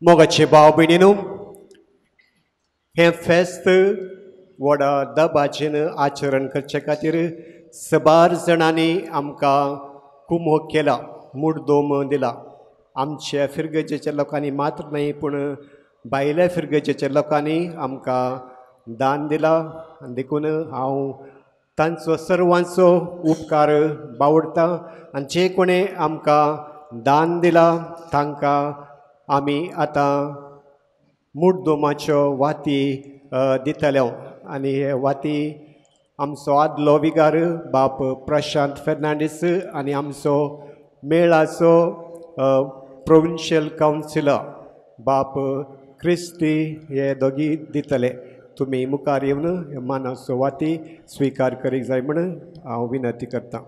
मोगाचे भाव भयणीनू, हें फेस्त व्हडा दबाजेन आचरण करचे खातीर सबार जाणांनी आमकां कुमोक केला, मुडदोम दिला. आमच्या फिरगजेच्या लोकांनी मात्र न्हय पूण भायल्या फिरगजेच्या लोकांनी आमकां दान दिला. देखून हांव तांचो सर्वांचो उपकार बावडटा आनी जे कोणें आमकां दान दिला तांकां आमी आतां मुडदोमाच्यो वाती दितले. आनी हे वाती आमचो आदलो विगार बाप प्रशांत फेर्नांडीस आनी आमचो मेळाचो प्रोविन्शियल कावन्सिलर बाप क्रिस्ती हे दोगी दितले. तुमी मुखार येवन मानाचो वाती स्विकार करीक जाय म्हूण हांव विनंती करतां.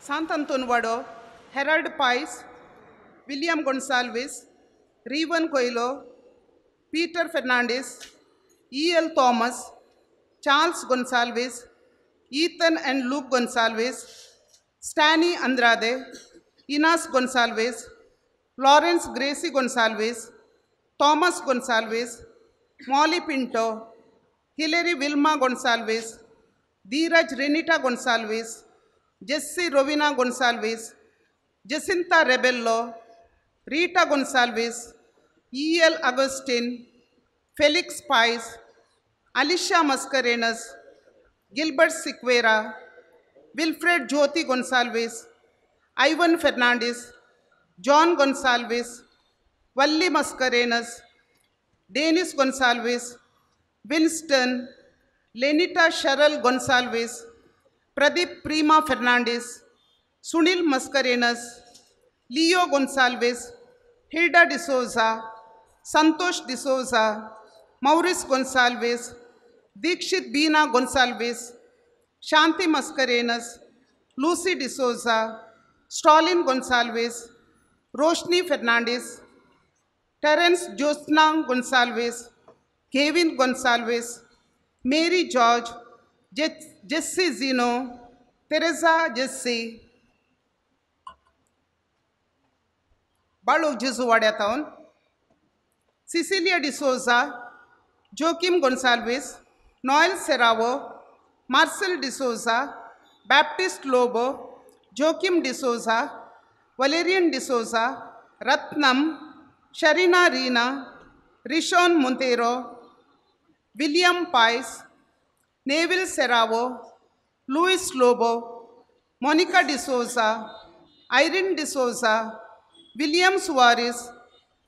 Sant Anton Wado, Harold Pais, William Gonsalves, Revan Coelho, Peter Fernandes, E L Thomas, Charles Gonsalves, Ethan and Luke Gonsalves, Stany Andrade, Inas Gonsalves, Lawrence Gracy Gonsalves, Thomas Gonsalves, Molly Pinto, Hillary Wilma Gonsalves, Dheeraj Renita Gonsalves, Jesse Rowena Gonsalves, Jacinta Rebello, Rita Gonsalves, E L Augustine, Felix Pais, Alisha Mascarenhas, Gilbert Sequeira, Wilfred Jyoti Gonsalves, Ivan Fernandes, John Gonsalves, Valli Mascarenhas, Dennis Gonsalves, Winston, Lenita Cheryl Gonsalves, Pradeep Prema Fernandes, Sunil Mascarenhas, Leo Gonsalves, Hilda D'Souza, Santosh D'Souza, Maurice Gonsalves, Dikshit Beena Gonsalves, Shanti Mascarenhas, Lucy D'Souza, Stalin Gonsalves, Roshni Fernandes, Terence Jyotsna Gonsalves, Kevin Gonsalves, Mary George, Jesse Zeno, Teresa Jesse. Balok Jesu वाड्यातावन Cecilia D'Souza, Joaquim Gonsalves, Noel Serrao, Marcel D'Souza, Baptist Lobo, Joaquim D'Souza, Valerian D'Souza, Ratnam, Sharina Reena, Rishon Monteiro, William Pais, Neville Serrao, Louis Lobo, Monica D'Souza, Irene D'Souza, William Soares,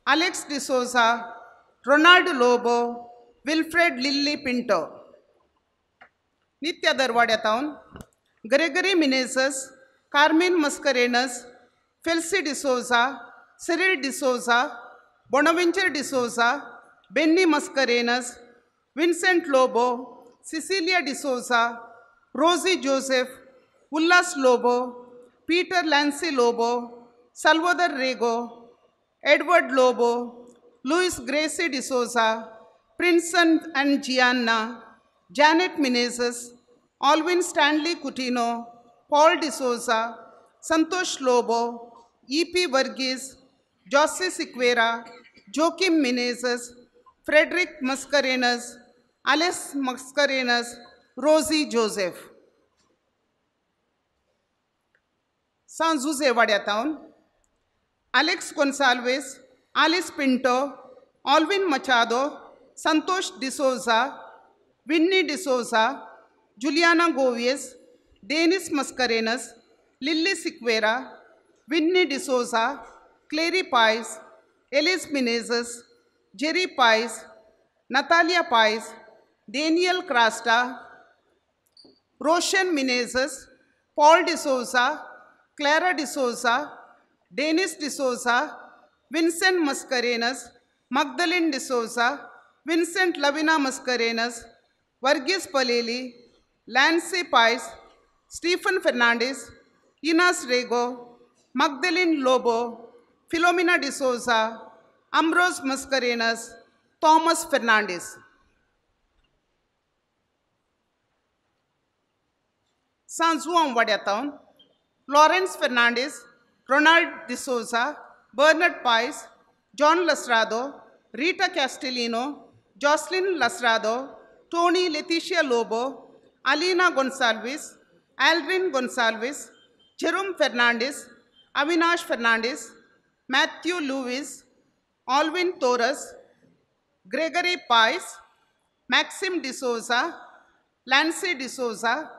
Alex D'Souza, Ronald Lobo, Wilfred Lily Pinto. Nitya दरवाड्यातावन Gregory Menezes, Carmen Mascarenhas, Felcy D'Souza, Cyril D'Souza, Bonaventure D'Souza, Benny Mascarenhas, Vincent Lobo, Cecilia D'Souza, Rosy Joseph, Ullas Lobo, Peter Lancy Lobo, Salvador Rego, Edward Lobo, Louis Gracy D'Souza, Princeton and Gianna, Janet Menezes, Alvin Stanley Coutinho, Paul D'Souza, Santosh Lobo, E P Varghese, Jose Sequeira, Joaquim Menezes, Frederick Mascarenhas, Alice Mascarenhas, Rosy Joseph. San Jose वाड्यातावन Alex Gonsalves, Alice Pinto, Alvin Machado, Santosh D'Souza, Winnie D'Souza, Juliana Goves, Dennis Mascarenhas, Lily Sequeira, Winnie D'Souza, Clary Pais, Elise Menezes, Jerry Pais, Natalia Pais, Daniel Crasta, Roshan Menezes, Paul D'Souza, Clara D'Souza, Dennis D'Souza, Vincent Mascarenhas, Magdalene D'Souza, Vincent Lavina Mascarenhas, Varghese Paleli, Lancy Pais, Stephen Fernandes, Inas Rego, Magdalene Lobo, Philomena D'Souza, Ambrose Mascarenhas, Thomas Fernandes. San Juan वाड्यातावन Lawrence Fernandes, Ronald D'Souza, Bernard Pais, John Lasrado, Rita Castellino, Jocelyn Lasrado, Tony Letitia Lobo, Alina Gonsalves, Aldrin Gonsalves, Jerome Fernandez, Avinash Fernandez, Matthew Lewis, Alvin Torres, Gregory Pais, Maxim D'Souza, Lancy D'Souza,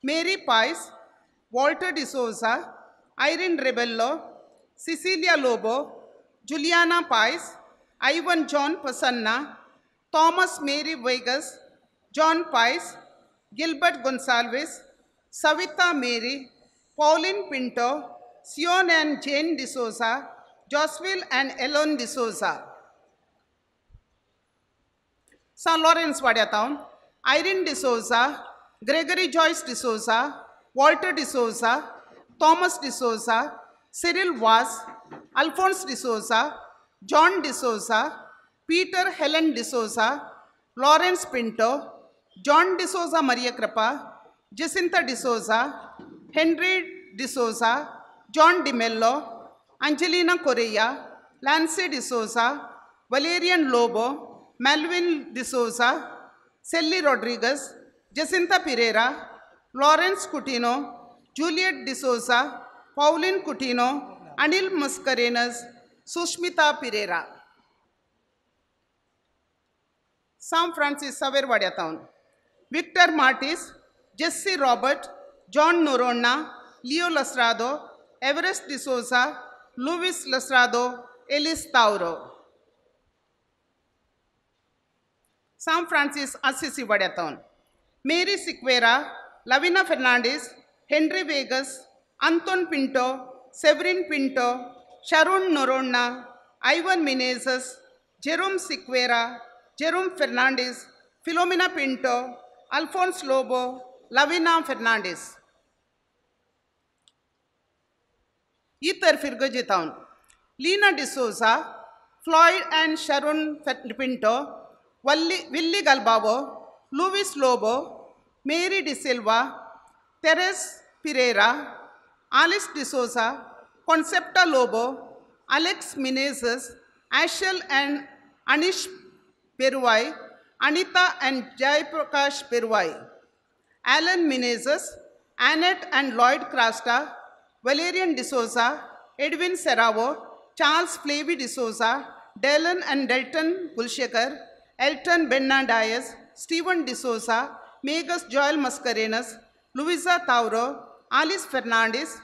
Mary Pais, Walter D'Souza, Irene Rebello, Cecilia Lobo, Juliana Pais, Ivan John Prasanna, Thomas Mary Vegas, John Pais, Gilbert Gonsalves, Savita Mary, Pauline Pinto, Sion and Jane D'Souza, Josville and Elon D'Souza. San Lawrence Wadia Town, Irene D'Souza, Gregory Joyce D'Souza, Walter D'Souza, Thomas D'Souza, Cyril Vaz, Alphonse D'Souza, John D'Souza, Peter Helen D'Souza, Lawrence Pinto, John D'Souza Maria Krapa, Jacinta D'Souza, Henry D'Souza, John D'Mello, Angelina Correa, Lancy D'Souza, Valerian Lobo, Melvin D'Souza, Selly Rodriguez, Jacinta Pereira, Lawrence Coutinho, Juliet D'Souza, Pauline Coutinho, Anil Mascarenas, Sushmita Pereira. San Francis Xavier Wadia Town, Victor Martis, Jesse Robert, John Norona, Leo Lasrado, Everest D'Souza, Louis Lasrado, Ellis Tauro. San Francis Assisi Wadia Town, Mary Siqueira, Lavina Fernandez, Henry Vegas, Anton Pinto, Severin Pinto, Sharon Norona, Ivan Menezes, Jerome Siqueira, Jerome Fernandez, Philomena Pinto, Alphonse Lobo, Lavina Fernandez. Ether Firgoji Town, Lena D'Souza, Floyd and Sharon Pinto, Willie Galbavo, Louis Lobo, Mary De Silva, Teres Pereira, Alice D'Souza, Concepta Lobo, Alex Menezes, Ashel and Anish Peruai, Anita and Jai Prakash Peruai, Alan Menezes, Annette and Lloyd Crasta, Valerian D'Souza, Edwin Serravo, Charles Flavy D'Souza, Dylan and Delton Gulshekar, Elton Benna Dias, Stephen D'Souza, Megas Joel Mascarenas, Luisa Tauro, Alice Fernandez,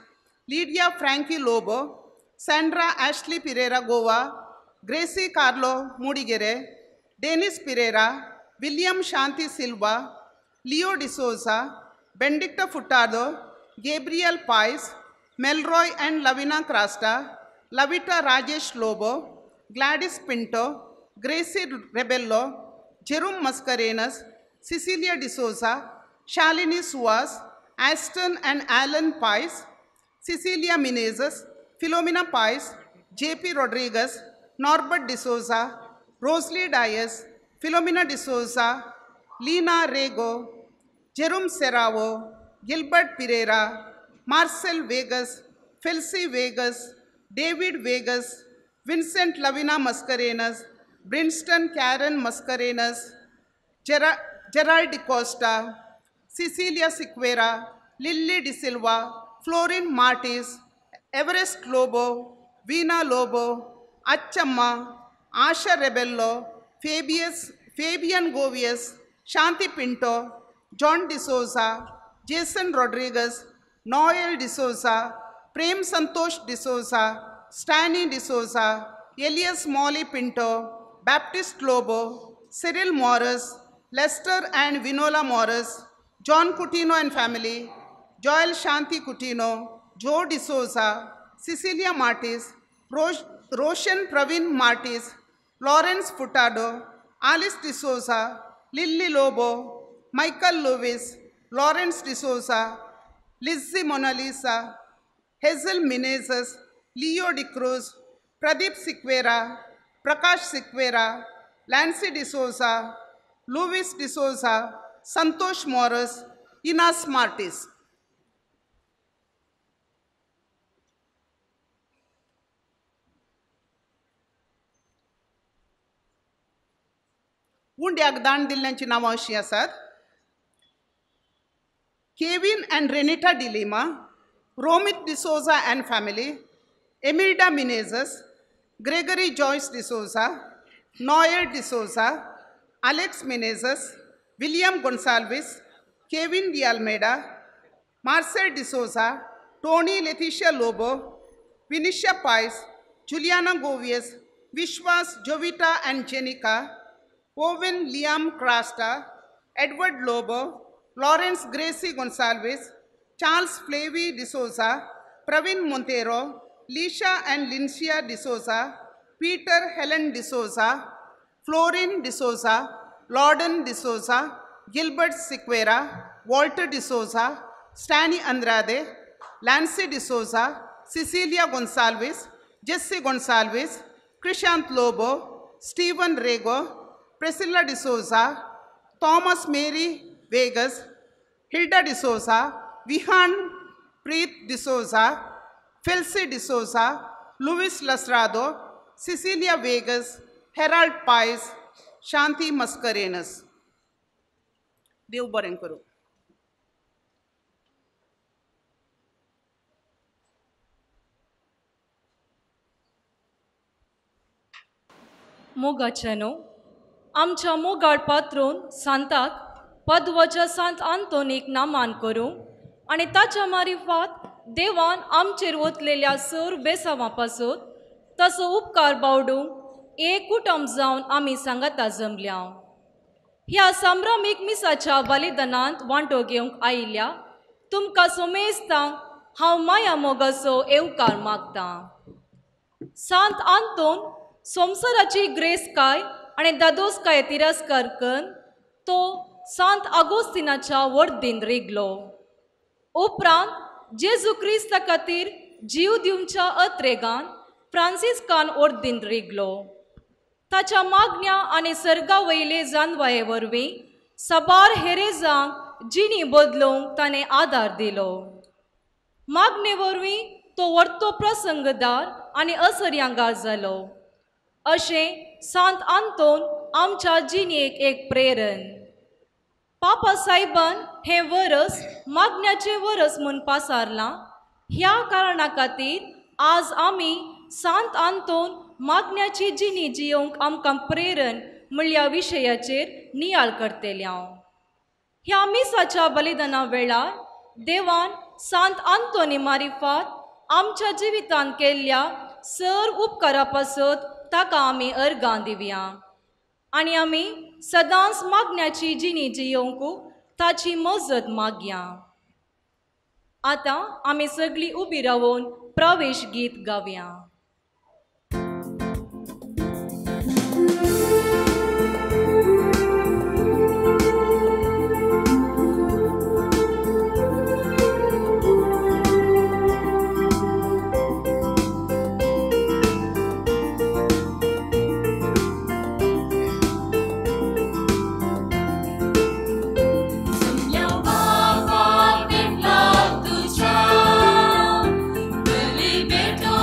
Lydia Frankie Lobo, Sandra Ashley Pereira Goa, Gracie Carlo Mudigere, Dennis Pereira, William Shanti Silva, Leo D'Souza, Benedicta Furtado, Gabriel Pais, Melroy and Lavina Crasta, Lavita Rajesh Lobo, Gladys Pinto, Gracie Rebello, Jerome Mascarenas, Cecilia D'Souza, Shalini Suas, Aston and Alan Pais, Cecilia Menezes, Philomena Pais, J.P. Rodriguez, Norbert D'Souza, Rosalie Dias, Philomena D'Souza, Lina Rego, Jerome Serravo, Gilbert Pereira, Marcel Vegas, Felsi Vegas, David Vegas, Vincent Lavina Mascarenas, Brinston Karen Mascarenas, Gerald DaCosta, Cecilia Siqueira, Lily De Silva, Florin Martis, Everest Lobo, Veena Lobo, Achamma, Asha Rebello, Fabian Govius, Shanti Pinto, John D'Souza, Jason Rodriguez, Noel D'Souza, Prem Santosh D'Souza, Stani D'Souza, Elias Molly Pinto, Baptist Lobo, Cyril Morris, Lester and Vinola Morris, John Coutinho and family, Joel Shanti Coutinho, Joe D'Souza, Cecilia Martis, Roshan Praveen Martis, Lawrence Furtado, Alice D'Souza, Lily Lobo, Michael Lewis, Lawrence D'Souza, Lizzie Monalisa, Hazel Menezes, Leo D'Cruz, Pradeep Siqueira, Prakash Siqueira, Lancy D'Souza, Louis D'Souza, Santosh Morris, Inas Martis. उंड्याक दान दिल्ल्यांची नांवां अशीं आसात: Kevin and Renita D'Lima, Romit D'Souza and family, Emilda Menezes, Gregory Joyce D'Souza, Noel D'Souza, Alex Menezes, William Gonsalves, Kevin D'Almeida, Marcel D'Souza, Tony Letitia Lobo, Vinisha Pais, Juliana Govies, Vishwas Jovita and Jenica, Owen Liam Crasta, Edward Lobo, Lawrence Gracie Gonsalves, Charles Flavie D'Souza, Praveen Monteiro, Lisha and Lincia D'Souza, Peter Helen D'Souza, Florin D'Souza, Lorden D'Souza, Gilbert Sequeira, Walter D'Souza, Stany Andrade, Lancy D'Souza, Cecilia Gonsalves, Jesse Gonsalves, Krishant Lobo, Steven Rego, Priscilla D'Souza, Thomas Mary Vegas, Hilda D'Souza, Vihan Preet D'Souza, Felsi D'Souza, Luis Lasrado, Cecilia Vegas, Harold Pais, Shanti Mascarenhas. देव बरें करूं. मोगाच्यानो, आमच्या मोगाळ पात्रोन सांताक पदवाच्या सांत आंतोनीक Naaman करूं आनी ताच्या मारिफात देवान आमचेर वतलेल्या सर बेसांवा पासत तसो उपकार बावडूंक एक कुटुंब जावन आमी सांगाता जमल्या. ह्या संभ्रमीक मिसाच्या बलिदानांत वांटो घेवंक आयिल्ल्या तुमकां सोमेस्तांक हांव माया मोगाचो येवकार मागतां. सांत आंतोन संवसाराची ग्रेसकाय आनी दादोसकाय तिरस्कार करून तो सांत आगोस्तिनाच्या वर्दीन रिगलो. उपरांत जेजू क्रिस्ता खातीर जीव दिवच्या अत्रेगान फ्रांसिस्कान वर्दीन रिगलो. ताच्या मागण्या आनी सर्गा वयले जानवाये वरवीं साबार हेरेजांक जिणी बदलूंक ताणें आदार दिलो. मागणे वरवीं तो वर्तो प्रसंगदार आनी असर्यांगार जालो. अशें सांत आंतोन आमच्या जिणेक एक प्रेरण. पापा साहेबान हें वरस मागण्याचें वरस म्हूण पासारलां. ह्या कारणा खातीर आज आमी सांत आंतोन मागण्याची जिणी जियोवंक आमकां प्रेरण म्हणल्या विशयाचेर नियाळ करतले हांव. ह्या मिसाच्या बलिदाना वेळार देवान सांत आंतोनी मारिफात आमच्या जिवितांत केल्ल्या सर उपकारा पासत ताका आमी अर्गां दिवया आनी आमी सदांच मागण्याची जिणी जियोवंक ताची मजत मागया. आतां आमी सगळीं उबी रावन प्रवेश गीत गावया. Beli beto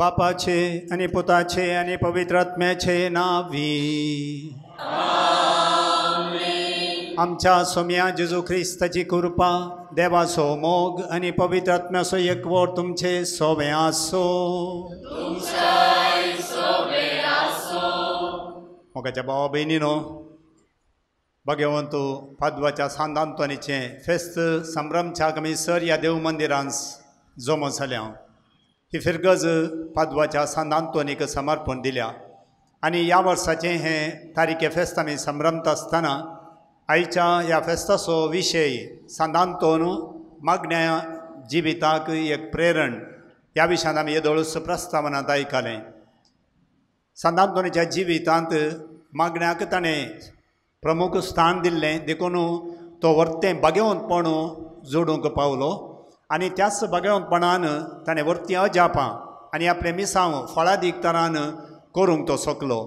बापाचे आनी पुताचे आनी पवित्र आत्म्याचे नांवी आमच्या सोम्या जेजू क्रिस्ताची कृपा, देवाचो मोग आनी पवित्र आत्म्याचो एकवट तुमचे सोवे आसो. मोगाच्या भावा भयणीनो, भगवंत पादवाच्या सांत आंतोनीचें फेस्त संभ्रमच्याक आमी सर ह्या देव मंदिरांत जमो जाल्या. ही फिरगज पादवाच्या सांत आंतोनीक समर्पण दिल्या आनी ह्या वर्साचें हें तारीखे फेस्त आमी संभ्रमता आसतना आयच्या ह्या फेस्ताचो विशय सांत आंतोन मागण्या जिविताक एक प्रेरण ह्या विशयान आमी येदोळूच प्रस्तावनांत आयकलें. सांत आंतोनीच्या जिवितांत मागण्याक ताणें प्रमुख स्थान दिल्लें, देखून तो वर्तें भाग्यवंतपण जोडूंक पावलो आनी त्याच भाग्यवंतपणान ताणें वर्तीं अजापां आनी आपलें मिसांव फळादीक तरान करूंक तो शकलो.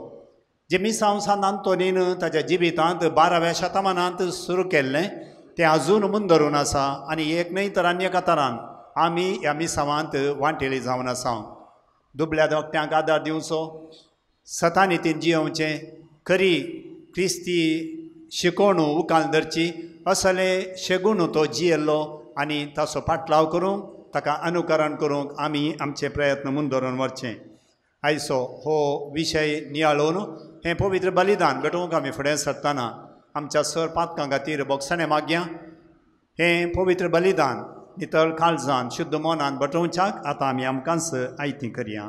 जें मिसांव सांत आंतोनीन ताच्या जिवितांत 12व्या शतमानांत सुरू केल्लें तें आजून मुंदरून आसा आनी एक न्हय तर आनी एका तरान आमी ह्या मिसांवांत वांटेली जावन आसा. दुबळ्या धाकट्यांक आदार दिवचो, सतानितीन जियोवचें, खरी क्रिस्ती शिकोवण उकाल धरची असले शेगूण तो जियेल्लो आनी ताचो पाटलाव करूंक, ताका अनुकरण करूंक आमी आमचे प्रयत्न मुंदरून व्हरचें. आयचो हो विशय नियाळून हें पवित्र बलिदान भेटोवंक आमी फुडें सरतना आमच्या सर पातकां खातीर बोगसाणें मागया. हें पवित्र बलिदान नितळ काळजान शुद्ध मनान भेटोवच्याक आतां आमी आमकांच आयती करया.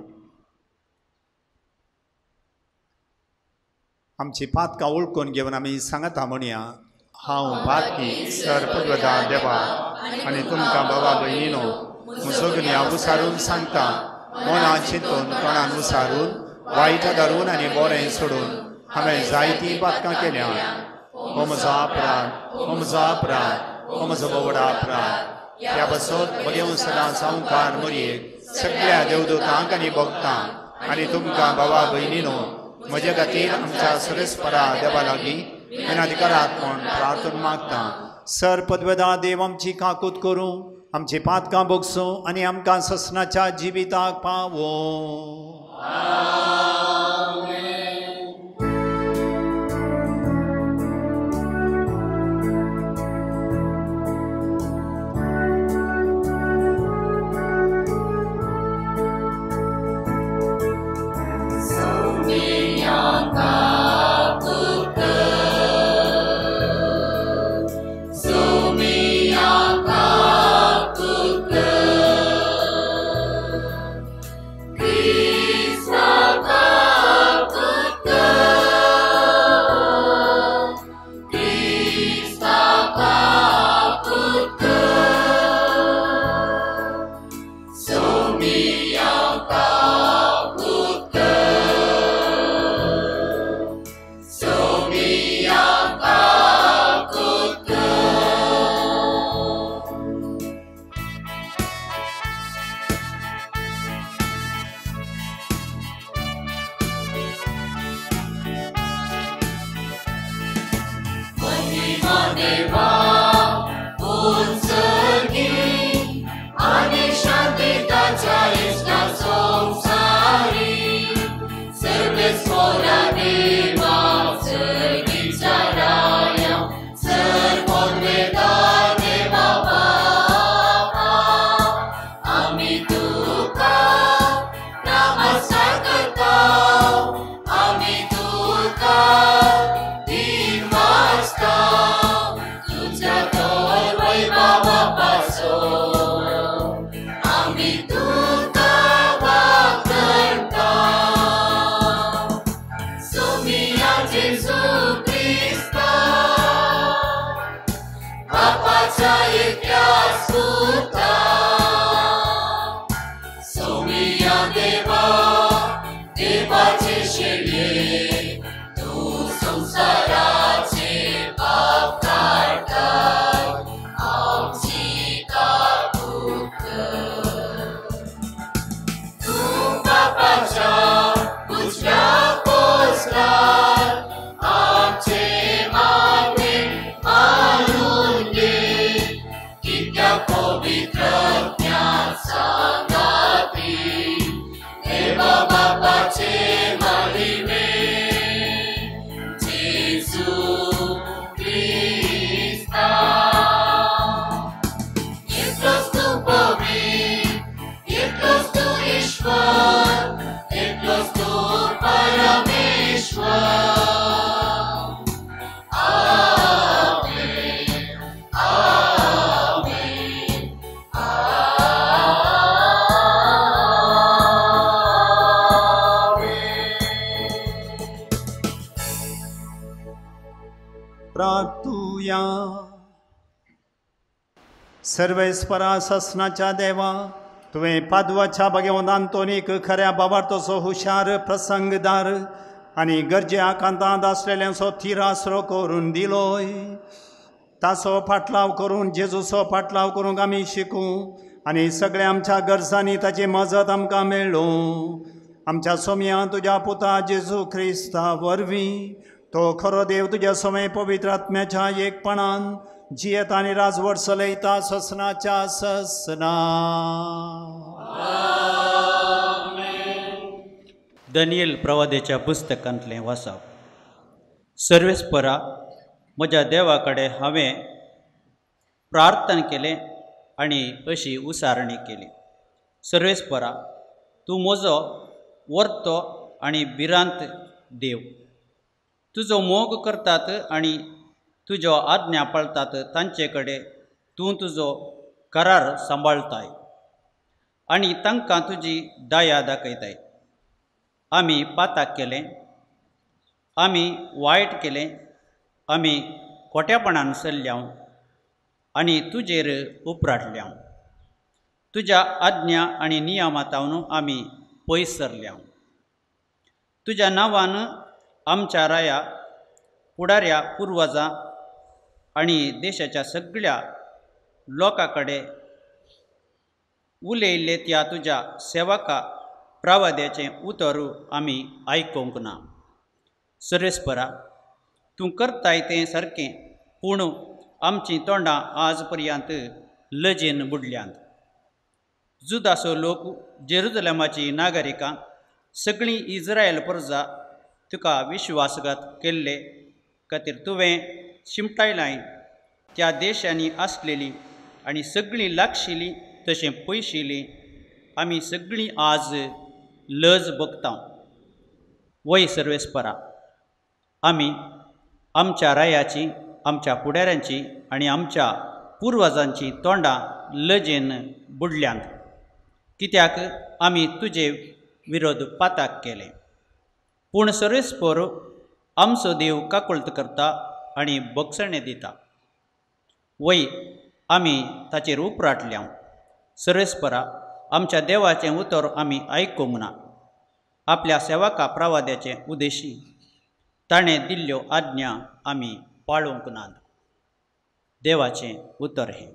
आमची पातकां वळखून घेवन आमी सांगता म्हणया, हांव पातकी सर पदवदा देवा आनी तुमकां बाबा भयणीनो म्हजो गुन्यांव उसारून सांगता, मनान चिंतून तोंडान उसारून वायट धरून आनी बरें सोडून हांवें जायतीं पातकां केल्या. हो म्हजो अपराध, हो म्हजो अपराध, हो म्हजो बोवडा अपराध. ह्या बसत बगेवन सदां सावकार मोरयेक सगळ्या देवदूतांक आनी भक्तांक आनी तुमकां बाबा भयणीनो म्हजे खातीर आमच्या सुरेस्परा देवा लागीं विनंती करात म्हूण प्रार्थना मागता. सर पदवेदा देव आमची काकूत करूं, आमची पातकां भोगसूं आनी आमकां ससनाच्या जिविताक पावो. पवित्र ज्ञान सांगाती। परमेश्वर, एकलोच तूं परमेश्वर. आमेन, आमेन, आमेन. प्रार्थुया. सर्वेस्परा ससनाच्या देवा, तुवें पादवाच्या भगवंत आंतोनीक खऱ्या बाबार्थोचो हुशार प्रसंगदार आनी गरजे आकांतांत आसलेल्यांचो थीर आसरो करून दिलोय. ताचो फाटलाव करून जेजूचो फाटलाव करूंक आमी शिकूं आनी सगळ्या आमच्या गरजांनी ताची मजत आमकां मेळूं. आमच्या सोमया तुज्या पुता जेजू क्रिस्ता वरवीं तो खरो देव तुज्या सोमे पवित्र आत्म्याच्या एकपणान जियेत आनी राजवट चलयता ससनाच्या ससना. दनियल प्रवादेच्या पुस्तकांतलें वाचप. सर्वेस्परा, म्हज्या देवा कडेन हांवें प्रार्थना केलें आनी अशी उसारणी केली. सर्वेस्परा, तूं म्हजो वर्तो आनी भिरांत देव. तुजो मोग करतात आनी तुज्यो आज्ञा पाळतात तांचे कडेन तूं तुजो करार सांबाळताय आनी तांकां तुजी दया दाखयताय. आमी पाताक केलें, आमी वायट केलें, आमी खोट्यापणान चल्ल्या आनी तुजेर उपराटल्या. तुज्या आज्ञा आनी नियमांत आमी पयस सरल्या. तुज्या नांवान आमच्या राया फुडाऱ्या पुर्वजां आनी देशाच्या सगळ्या लोकां कडेन उलयल्ले त्या तुज्या सेवका प्रवाद्याचें उतर आमी आयकूंक ना. सर्वेस्परा, तूं करताय तें सारकें, पूण आमचीं तोंडां आज पर्यंत लजेन बुडल्यांत. जुदासो लोक, जेरुजलेमाची नागरिकां, सगळीं इस्रायल प्रजा तुका विश्वासघात केल्ले खातीर तुवें शिमटायलाय त्या देशांनी आसलेली आनी सगळीं लागशिल्लीं तशें पयशिल्लीं आमी सगळीं आज लज भोगता. वय सर्वेस्परा, आमी आमच्या रायाची, आमच्या फुडाऱ्यांची आनी आमच्या पुर्वजांची तोंडां लजेन बुडल्यांत, कित्याक आमी तुजे विरोध पाताक केले. पूण सर्वेस्पर आमचो देव काकुळट करता आनी बक्षणें दिता. वय आमी ताचेर उपराटल्या. सर्वेस्परा, आमच्या देवाचें उतर आमी आयकूंक ना. आपल्या सेवका प्रवाद्याचे उदेशी ताणें दिल्ल्यो आज्ञा आमी पाळूंक नात. देवाचें उतर हें.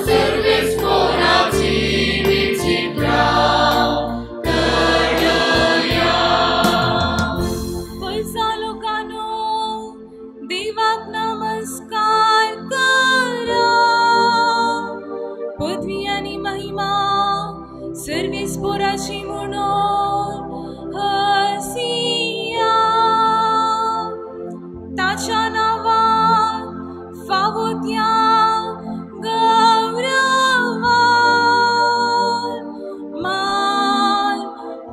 Sir, पदवी आनी महिमा सर्वीस पोराची म्हणून हसिया. ताच्या नांवान फावो त्या गौरवान मान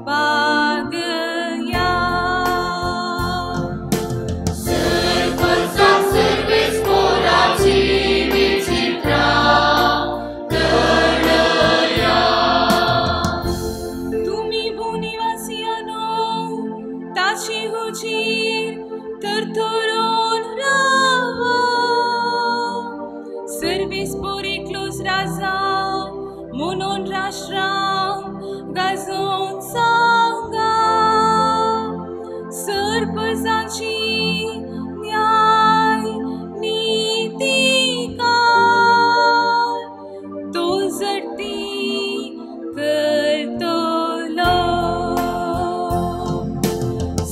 बागया. सरपंचाक सर्वेस पोराची विचित्रा कळया. तुमी भूनिवासियानो ताची हुजीर थरथरून रावा. सर्वीस पोरेकलोस राजा म्हणून राष्ट्रांक गाजोवन सांगा. सरपंचाची न्याय नितीकार तो झडटी करतलो.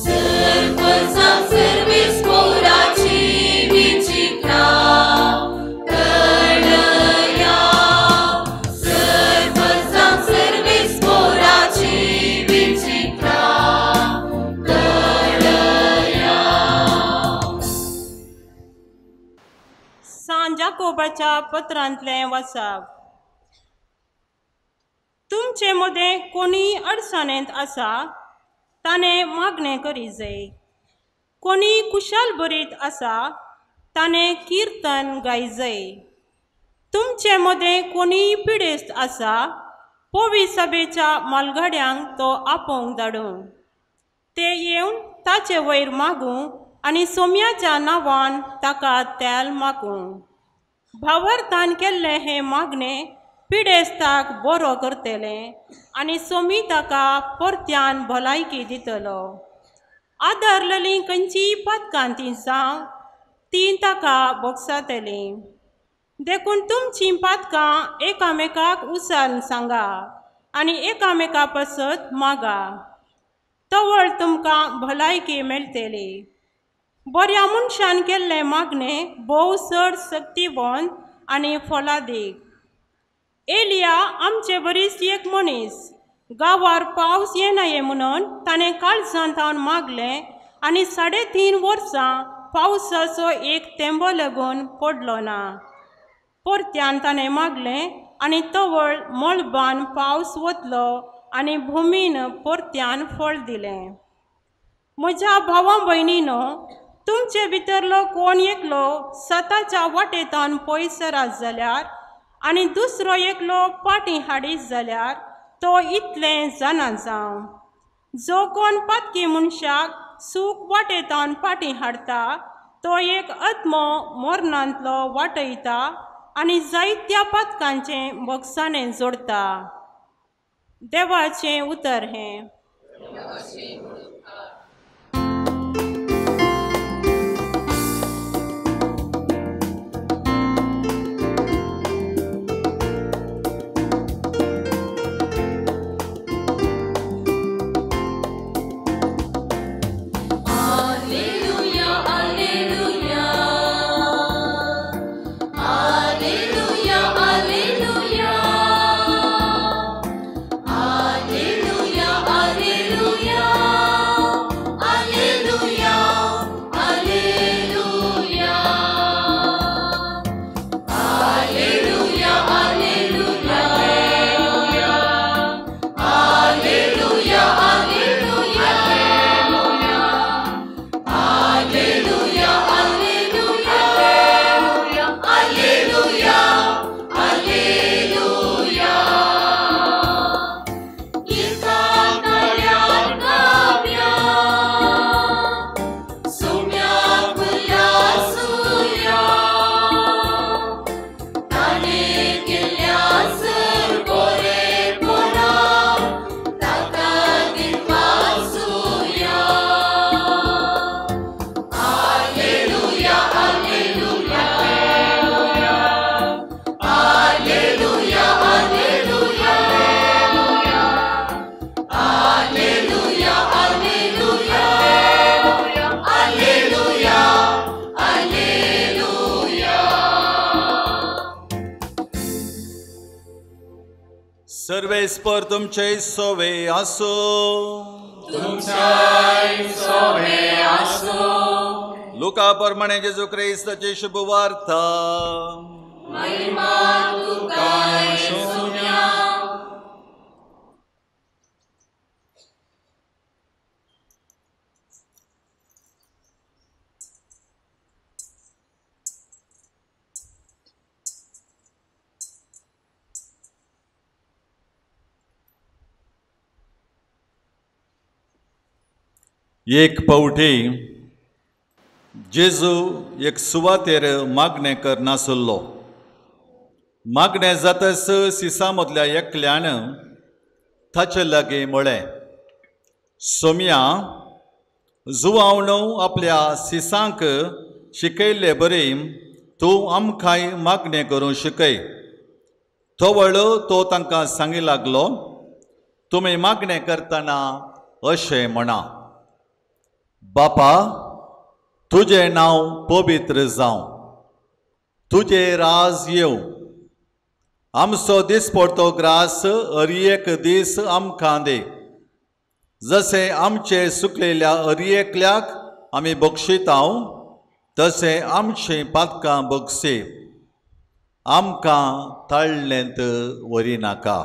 सरपंचाक सर्वेस पोराची विचित्रा कळया. सरपंचाक सर्वेस पोराची विचित्रा कळया. सांत जाकोबाच्या पत्रांतलें वाचप. तुमचे मदें कोणीय अडचणेंत आसा ताणें मागणें करी जाय. कोणीय कुशाल बरीत आसा ताणें किर्तन गाय जाय. तुमचे मदें कोणीय पिडेस्त आसा पवी सभेच्या मालगाड्यांक तो आपोवंक धाडूं. ते येवन ताचे वयर मागूं आनी सोम्याच्या नांवान ताका तेल मागूं. भावार्थान केल्लें हें मागणें पिडेस्ताक बरो करतलें आनी सोमी ताका परत्यान भलायकी दितलो. आदारलेलीं खंयचीय पातकां ती जावं तीं ताका भोगसातलीं. देखून तुमचीं पातकां एकामेकाक उसारून सांगा आनी एकामेका पासत मागा. तवळ तुमकां भलायकी मेळटली. बऱ्या मनशान केल्लें मागणें भोव चड शक्तिवंत आनी फलादीक. एलिया आमचे बरीच एक मनीस गांवार पावस येना म्हणून ताणें काळजांत मागलें आनी 3.5 वर्सां पावसाचो एक तेंबो लागून पडलो ना. परत्यान ताणें मागलें आनी तवळ मळबान पावस वतलो आनी भुमीन परत्यान फळ दिलें. म्हज्या भावा भयणीनो, तुमचे भितरलो कोण एकलो सताच्या वाटेंतावन पयस रात जाल्यार आनी दुसरो एकलो पाटी हाडीत जाल्यार तो इतलें जाणा जावं. जो कोण पातकी मनशाक सूख वाटेंतावन पाटी हाडटा तो एक आत्मो मरणांतलो वाटयता आनी जायत्या पातकांचें भोगसाणें जोडटा. देवाचें उतर हें. Alleluia, alleluia, alleluia, alleluia, alleluia, alleluia. सर्वेस्पर तुमचे सोवे आसो. तुमच्याय सोवे आसो. लुका प्रमाणे जेजू क्रिस्ताची शुभवार्ता. महिमा तुका येसुया. एक पावटी जेजू एक सुवातेर मागणें करनासलो. मागणें जातच सिसा मदल्या एकल्यान ताचे लागीं म्हळें, सोम्या, जुवावन आपल्या सिसांक शिकयल्ले बरी तूं आमकांय मागणें करूंक शिकय. तवळ तो तांकां सांगी लागलो, तुमी मागणें करतना अशें म्हणा, बापा, तुजें नांव पवित्र जावं, तुजें राज येवं, आमचो दिसपडतो ग्रास हर एक दीस आमकां दी, जशें आमचे सुकलेल्या हर एकल्याक आमी बक्षितांव तशें आमचीं पातकां बक्षी, आमकां ताळ्ळेंत व्हरी नाका.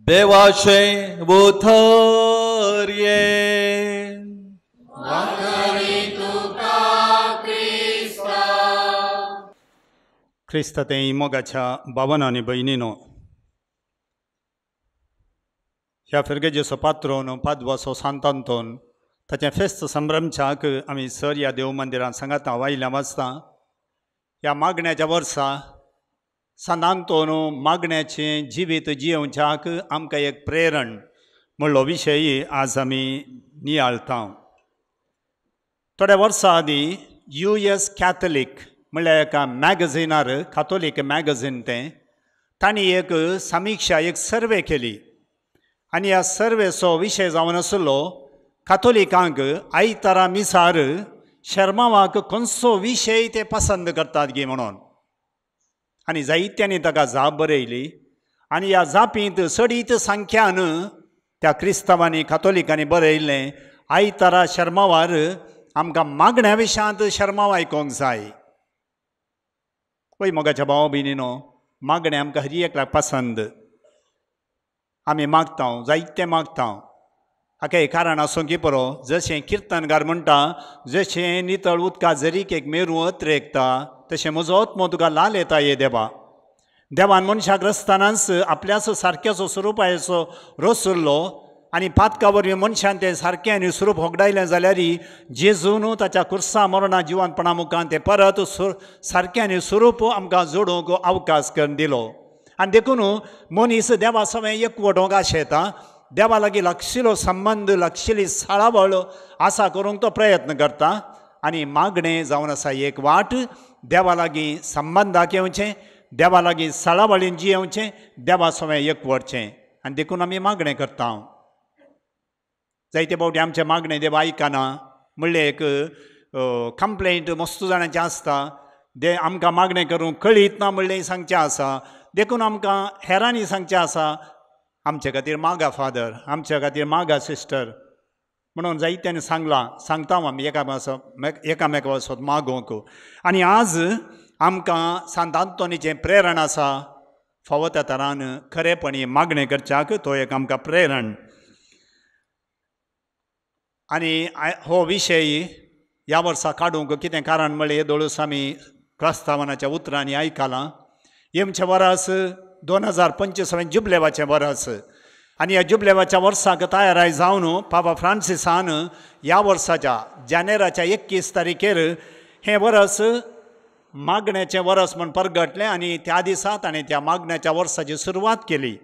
देवाचें उतर हें. क्रिस्ता तें मोगाच्या भावान आनी भयणीनो, ह्या फिरगेजेचो पात्रोन पादवाचो सांत आंतोन ताचें फेस्त संभ्रमच्याक आमी सर ह्या देव मंदिरांत सांगाता वायल्या वाचता. ह्या मागण्याच्या वर्सा सांत आंतोन मागण्याचें जिवीत जियेवच्याक आमकां एक प्रेरण म्हणलो विशय आज आमी नियाळता. थोड्या वर्सां आदीं यू एस कॅथलीक म्हणल्यार एका मॅगझिनार, कातोलीक मॅगझीन तें, तांणी एक समिक्षा, एक सर्वे केली आनी ह्या सर्वेचो विशय जावन आसलो कातोलिकांक आयतारा मिसार शर्मावाक खंयचो विशय ते पसंद करतात गी म्हणून. आनी जायत्यांनी ताका जाप बरयली आनी ह्या जापींत चडीत संख्यान त्या क्रिस्तांवांनी कातोलिकांनी बरयल्लें आयतारा शर्मावार आमकां मागण्या विशयांत शर्माव आयकोंक जाय. पळय मोगाच्या भाव भयणीनो, मागणें आमकां हर एकल्याक पसंद, आमी मागता, जायतें मागता. हाका एक कारण आसूं की पुरो, जशें किर्तनकार म्हणटा, जशें नितळ उदका जरीक एक मेरू अत्रेकता तशें म्हजो आत्मो तुका लाल येता ये देवा. देवान मनशाक रचतनाच आपल्याचो सारक्याचो स्वरुपाचो रचल्लो आनी पातका वरवीं मनशान तें सारकें आनी स्वरूप होगडायलें जाल्यार जेजून ताच्या कुर्सा मरणा जिवनपणा मुखान तें परत सारकें आनी स्वरूप आमकां जोडूंक अवकाश करून दिलो. आनी देखून मनीस देवा सवें एकवटोंक आशेता, देवा लागीं लागशिलो संबंद, लागशिली साळावळ आसा करूंक तो प्रयत्न करता. आनी मागणें जावन आसा एक वाट देवा लागीं संबंदाक येवचें, देवा लागीं साळावळीन जियेवचें, देवा सवें एकवटचें. आनी देखून आमी मागणें करता. जायते फावटी आमचें मागणें देव आयकना म्हणलें एक कंप्लेंट मस्त जाणांचें आसता, दे आमकां मागणें करूंक कळीत ना म्हणलें सांगचें आसा. देखून आमकां हेरांनी सांगचें आसा, आमचे खातीर मागा फादर, आमच्या खातीर मागा सिस्टर म्हणून जायत्यांनी सांगलां, सांगता आमी एकामेका वचत मागोवंक. आनी आज आमकां सांत आंतोनीचें प्रेरण आसा, फावो त्या तरान खरेपणी मागणें करच्याक तो एक आमकां प्रेरण. आनी हो विशय ह्या वर्सा काडूंक कितें कारण म्हळ्यार येदोळूच आमी प्रस्तावनाच्या उतरांनी आयकलां. येमचें वरस 2025 जुबलेवाचें वरस आनी ह्या जुबलेवाच्या वर्साक तयाराय जावन पापा फ्रांसिसान ह्या वर्साच्या जानेराच्या 21 तारखेर हें वरस मागण्याचें वरस म्हूण परगटलें आनी त्या दिसा ताणें त्या मागण्याच्या वर्साची सुरवात केली.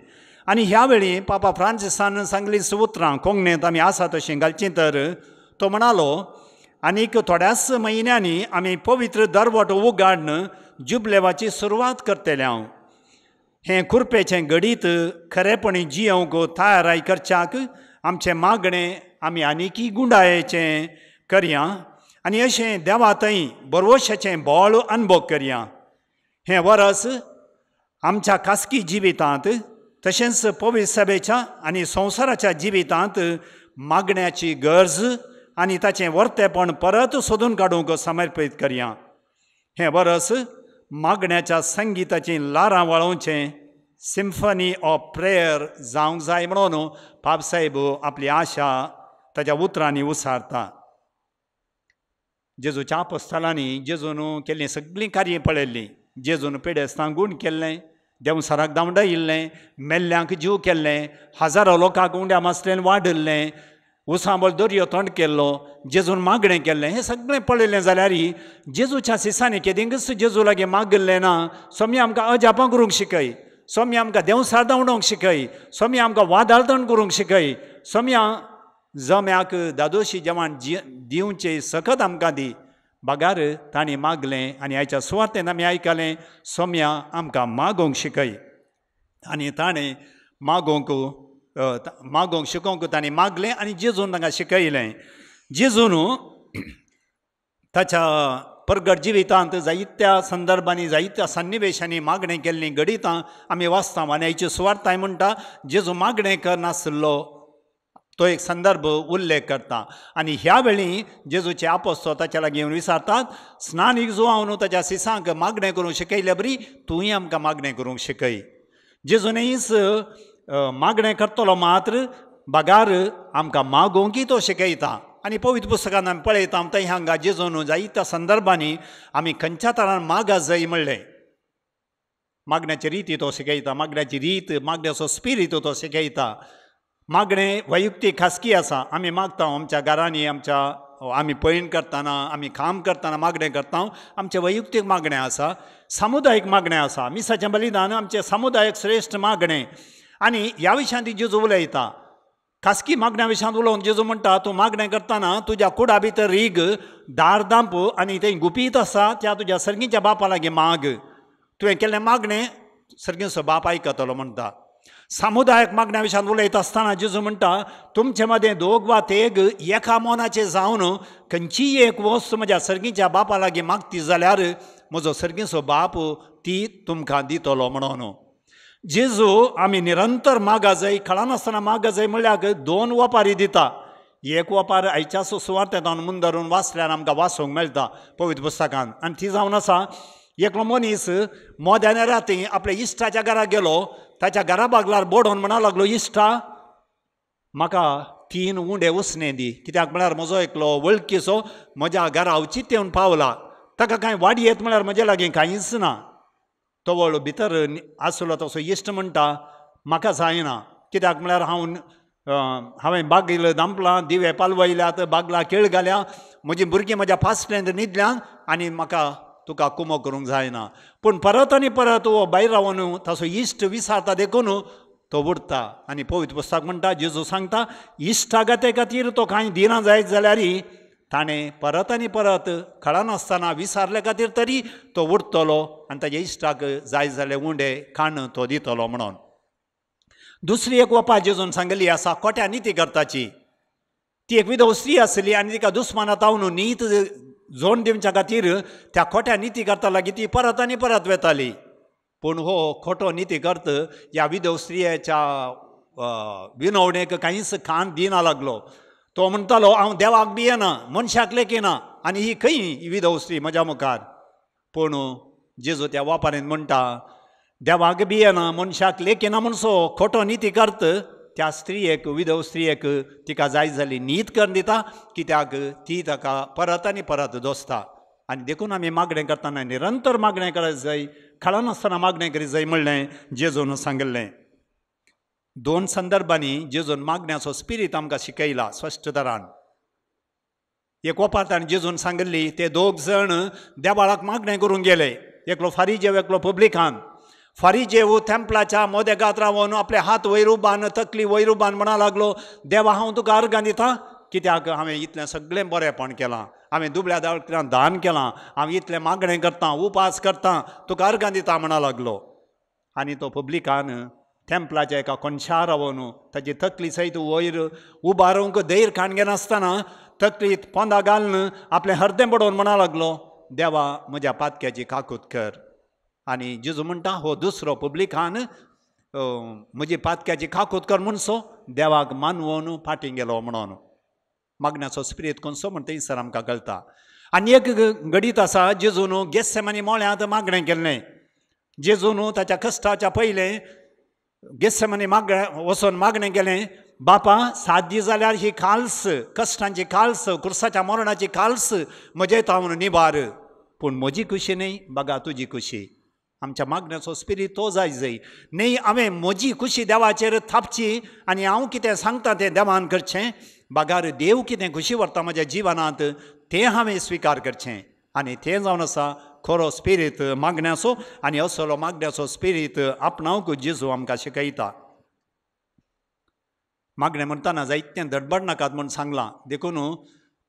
आनी ह्या वेळी पापा फ्रांसिसान सांगली उतरां कोंकणींत आमी आसा तशीं घालचीं तर तो म्हणालो, आनीक थोड्याच म्हयन्यांनी आमी पवित्र दरवट उगाडून जुबलेवाची सुरवात करतले. हांव हें कुरपेचें घडीत खरेपणी जियेवंक तयाराय करच्याक आमचें मागणें आमी आनीकय गुंडायेचें करया आनी अशें देवा थंय बरवशाचें बळ अनुभव करया. हें वरस आमच्या खासगी जिवितांत तशेंच पवित्र सभेच्या आनी संवसाराच्या जिवितांत मागण्याची गरज आनी ताचें वर्तेपण परत सोदून काडूंक समर्पीत करया. हें वरस मागण्याच्या संगिताचीं ल्हारां वळोवचें सिम्फनी ऑफ प्रेयर जावंक जाय म्हणून पापसाहेब आपली आशा ताच्या उतरांनी उसारता. जेजूच्या आपोस्तलांनी जेजून केल्लीं सगळीं कार्यां पळयल्लीं. जेजून पिडेस्तांक गूण केल्लें, देंवसाराक धांवडायिल्लें, मेल्ल्यांक जीव केल्लें, हजारो लोकांक उंड्या मासलेन वाडिल्लें, उसांबळ दर्यो तोंड केल्लो, जेजून मागणें केल्लें. हें सगळें पळयलें जाल्यार जेजूच्या सिसांनी केदींकच जेजू लागीं मागिल्लें ना. स्वामी आमकां अजापां करूंक शिकय, स्वामी आमकां देंवसार धांवडोवंक शिकय, स्वामी आमकां वादाळतण करूंक शिकय, स्वामी जम्याक दादोशी जेवण दिवचें सकत आमकां दी. बगार तांणी मागलें आनी आयच्या सुवातेन आमी आयकलें सोम्या आमकां मागोवंक शिकय. आनी ताणें मागोवंक मागोवंक शिकोवंक तांणी मागलें आनी जेजून तांकां शिकयलें. जेजून ताच्या परगट जिवितांत जायत्या संदर्भांनी जायत्या सन्निवेशांनी मागणें केल्लीं घडितां आमी वाचता. आनी आयची सुवार्ताय म्हणटा जेजू मागणें करनासलो तो एक संदर्भ उल्लेख करता. आनी ह्या वेळी जेजूचे आपोस्तो ताच्या लागीं येवन विचारतात, स्नानीक जुवावन ताच्या सिसांक मागणें करूंक शिकयले बरी तूंय आमकां मागणें करूंक शिकय. जेजूनच मागणें करतलो मात्र बगार आमकां मागोवंकय तो शिकयता. आनी पवित्र पुस्तकान आमी पळयता थंय हांगा जेजून जायत्या संदर्भांनी आमी खंयच्या तरान मागा जाय म्हणलें. मागण्याची रिती तो शिकयता, मागण्याची रीत, मागण्याचो स्पिरीत तो शिकयता. मागणें वैयक्तीक खासगी आसा, आमी मागता आमच्या घरांनी, आमच्या आमी पयण करतना, आमी काम करतना मागणें करता, आमचें वैयक्तीक मागणें आसा, सामुदायीक मागणें आसा. मिसाचें बलिदान आमचें सामुदायीक श्रेश्ठ मागणें. आनी ह्या विशयांत जेजू उलयता. खासगी मागण्या विशयांत उलोवन जेजू म्हणटा, तूं मागणें करतना तुज्या कुडा भितर रीग, दार दांप आनी थंय गुपीत आसा त्या तुज्या सर्गीच्या बापा लागीं माग. तुवें केल्लें मागणें सर्गीचो बाप आयकतलो म्हणटा. सामुदायीक मागण्या विशयांत उलयता आसतना जेजू म्हणटा, तुमचे मदें दोग वा तेग एका मोनाचें जावन खंयचीय एक वस्त म्हज्या सर्गीच्या बापा लागीं मागती जाल्यार म्हजो सर्गीचो बाप ती तुमकां दितलो म्हणून. जेजू आमी निरंतर मागा जाय, कळनासतना मागा जाय म्हणल्यार दोन वपारी दिता. एक वपार आयच्या सुवार्तेंत मुंदरून वाचल्यार आमकां वाचूंक मेळटा पवित्र पुस्तकान. आनी ती जावन आसा, एकलो मनीस मोद्याने राती आपल्या इश्टाच्या घरा गेलो, ताच्या घरा बागलार बोडोवन म्हणा लागलो, इश्टा म्हाका 3 उंडे उसणे दी, कित्याक म्हळ्यार म्हजो एकलो वळखीचो म्हज्या घरा अवचीत येवन पावला, ताका कांय वाडी येत म्हळ्यार म्हजे लागीं कांयच ना. तो वळ भितर आसलो तसो इश्ट म्हणटा, म्हाका जायना, कित्याक म्हळ्यार हांव हांवें बागील दांपलां, दिवे पालवयल्यात, बागला केळ घाल्या, म्हजीं भुरगीं म्हज्या पासल्यांत न्हिदल्यान आनी म्हाका तुका कुमो करूंक जायना. पूण परत आनी परत हो भायर रावन ताचो इश्ट विसारता देखून तो उरता. आनी पवित्र पुस्तक म्हणटा, जेजू सांगता, इश्टागते खातीर तो कांय दिना जायत जाल्यार ताणें परत आनी परत कळनासतना विसारले खातीर तरी तो उरतलो आनी ताच्या इश्टाक जाय जाल्यार उंडे खाण तो दितलो म्हणून. दुसरी एक वपा जेजून सांगिल्ली आसा खोट्या निती करताची. ती एक विधव स्त्री आसली आनी तिका दुस्मानात तावन नीत जोड दिवच्या खातीर त्या खोट्या निती करता लागीं ती परत आनी परत वेताली. पूण हो खोटो निती करत ह्या विधव स्त्रियेच्या विनवणेक कांयच खाण दिना लागलो. तो म्हणटालो, हांव देवाक भियेना, मनशाक लेखिना, आनी ही खंय विधव स्त्री म्हज्या मुखार. पूण जेजू त्या वापारीन म्हणटा, देवाक भियेना, मनशाक लेखिना म्हणसो खोटो निती करत त्या स्त्रियेक, विधव स्त्रियेक तिका जाय जाली नीत करून दिता, कित्याक ती ताका परत आनी परत दोसता. आनी देखून आमी मागणें करतना निरंतर मागणें करत जाय, कळनासतना मागणें करीत जाय म्हणलें जेजून सांगिल्लें. दोन संदर्भांनी जेजून मागण्याचो स्पिरीत आमकां शिकयला स्पश्ट तरान. एक वपार ताणें जेजून सांगिल्ली, ते दोग जण देवाळाक मागणें करूंक गेले, एकलो फारीजेव एकलो पब्लिकान. फारीजेव तेंपलाच्या मोदेगात रावन आपले हात वयर उबान, तकली वयर उबान म्हणा लागलो, देवा हांव तुका अर्गां दिता, कित्याक हांवें इतलें सगळें बरेंपण केलां, हांवें दुबळ्या दावळ्याक दान केलां, हांव इतलें मागणें करतां, उपास करतां, तुका अर्गां दिता म्हणा लागलो. आनी तो पब्लिकान तेंपलाच्या एका कोनशार रावन ताची तकली सयत वयर उबारूंक धैर्य खाण घेनासतना तकलीत पोंदा घालून आपलें हरदें बडोवन म्हणा लागलो, देवा म्हज्या पातक्याची काकूत कर. आनी जेजू म्हणटा हो दुसरो पब्लिकान म्हजी पातक्याची काकूत कर म्हणसो देवाक मानवोन फाटीं गेलो म्हणून. मागण्याचो स्पिरीत कोणसो म्हण थंयसर आमकां कळटा. आनी एक घडीत आसा जेजून गेस्सेमानी मोळ्यांत मागणें केल्लें. जेजून ताच्या कश्टाच्या पयलें गेस्सेमानी मागणें वचून मागणें केलें, बापा 7 दीस जाल्यार ही खाल्स, कश्टांची खाल्स, कुर्साच्या मरणाची खाल्स म्हजे तावन निबार, पूण म्हजी खुशी न्हय बागा तुजी खुशी. आमच्या मागण्याचो स्पिरीत तो जाय जाय न्हय हांवें म्हजी खुशी देवाचेर थापची आनी हांव कितें सांगता तें देवान करचें, बागार देव कितें खुशी व्हरता म्हज्या जिवनांत तें हांवें स्विकार करचें. आनी तें जावन आसा खरो स्पिरीत मागण्याचो. आनी असलो मागण्याचो स्पिरीत आपणावंक जेजू आमकां शिकयता. मागणें म्हणटना जायतें धडपड नाकात म्हूण सांगलां, देखून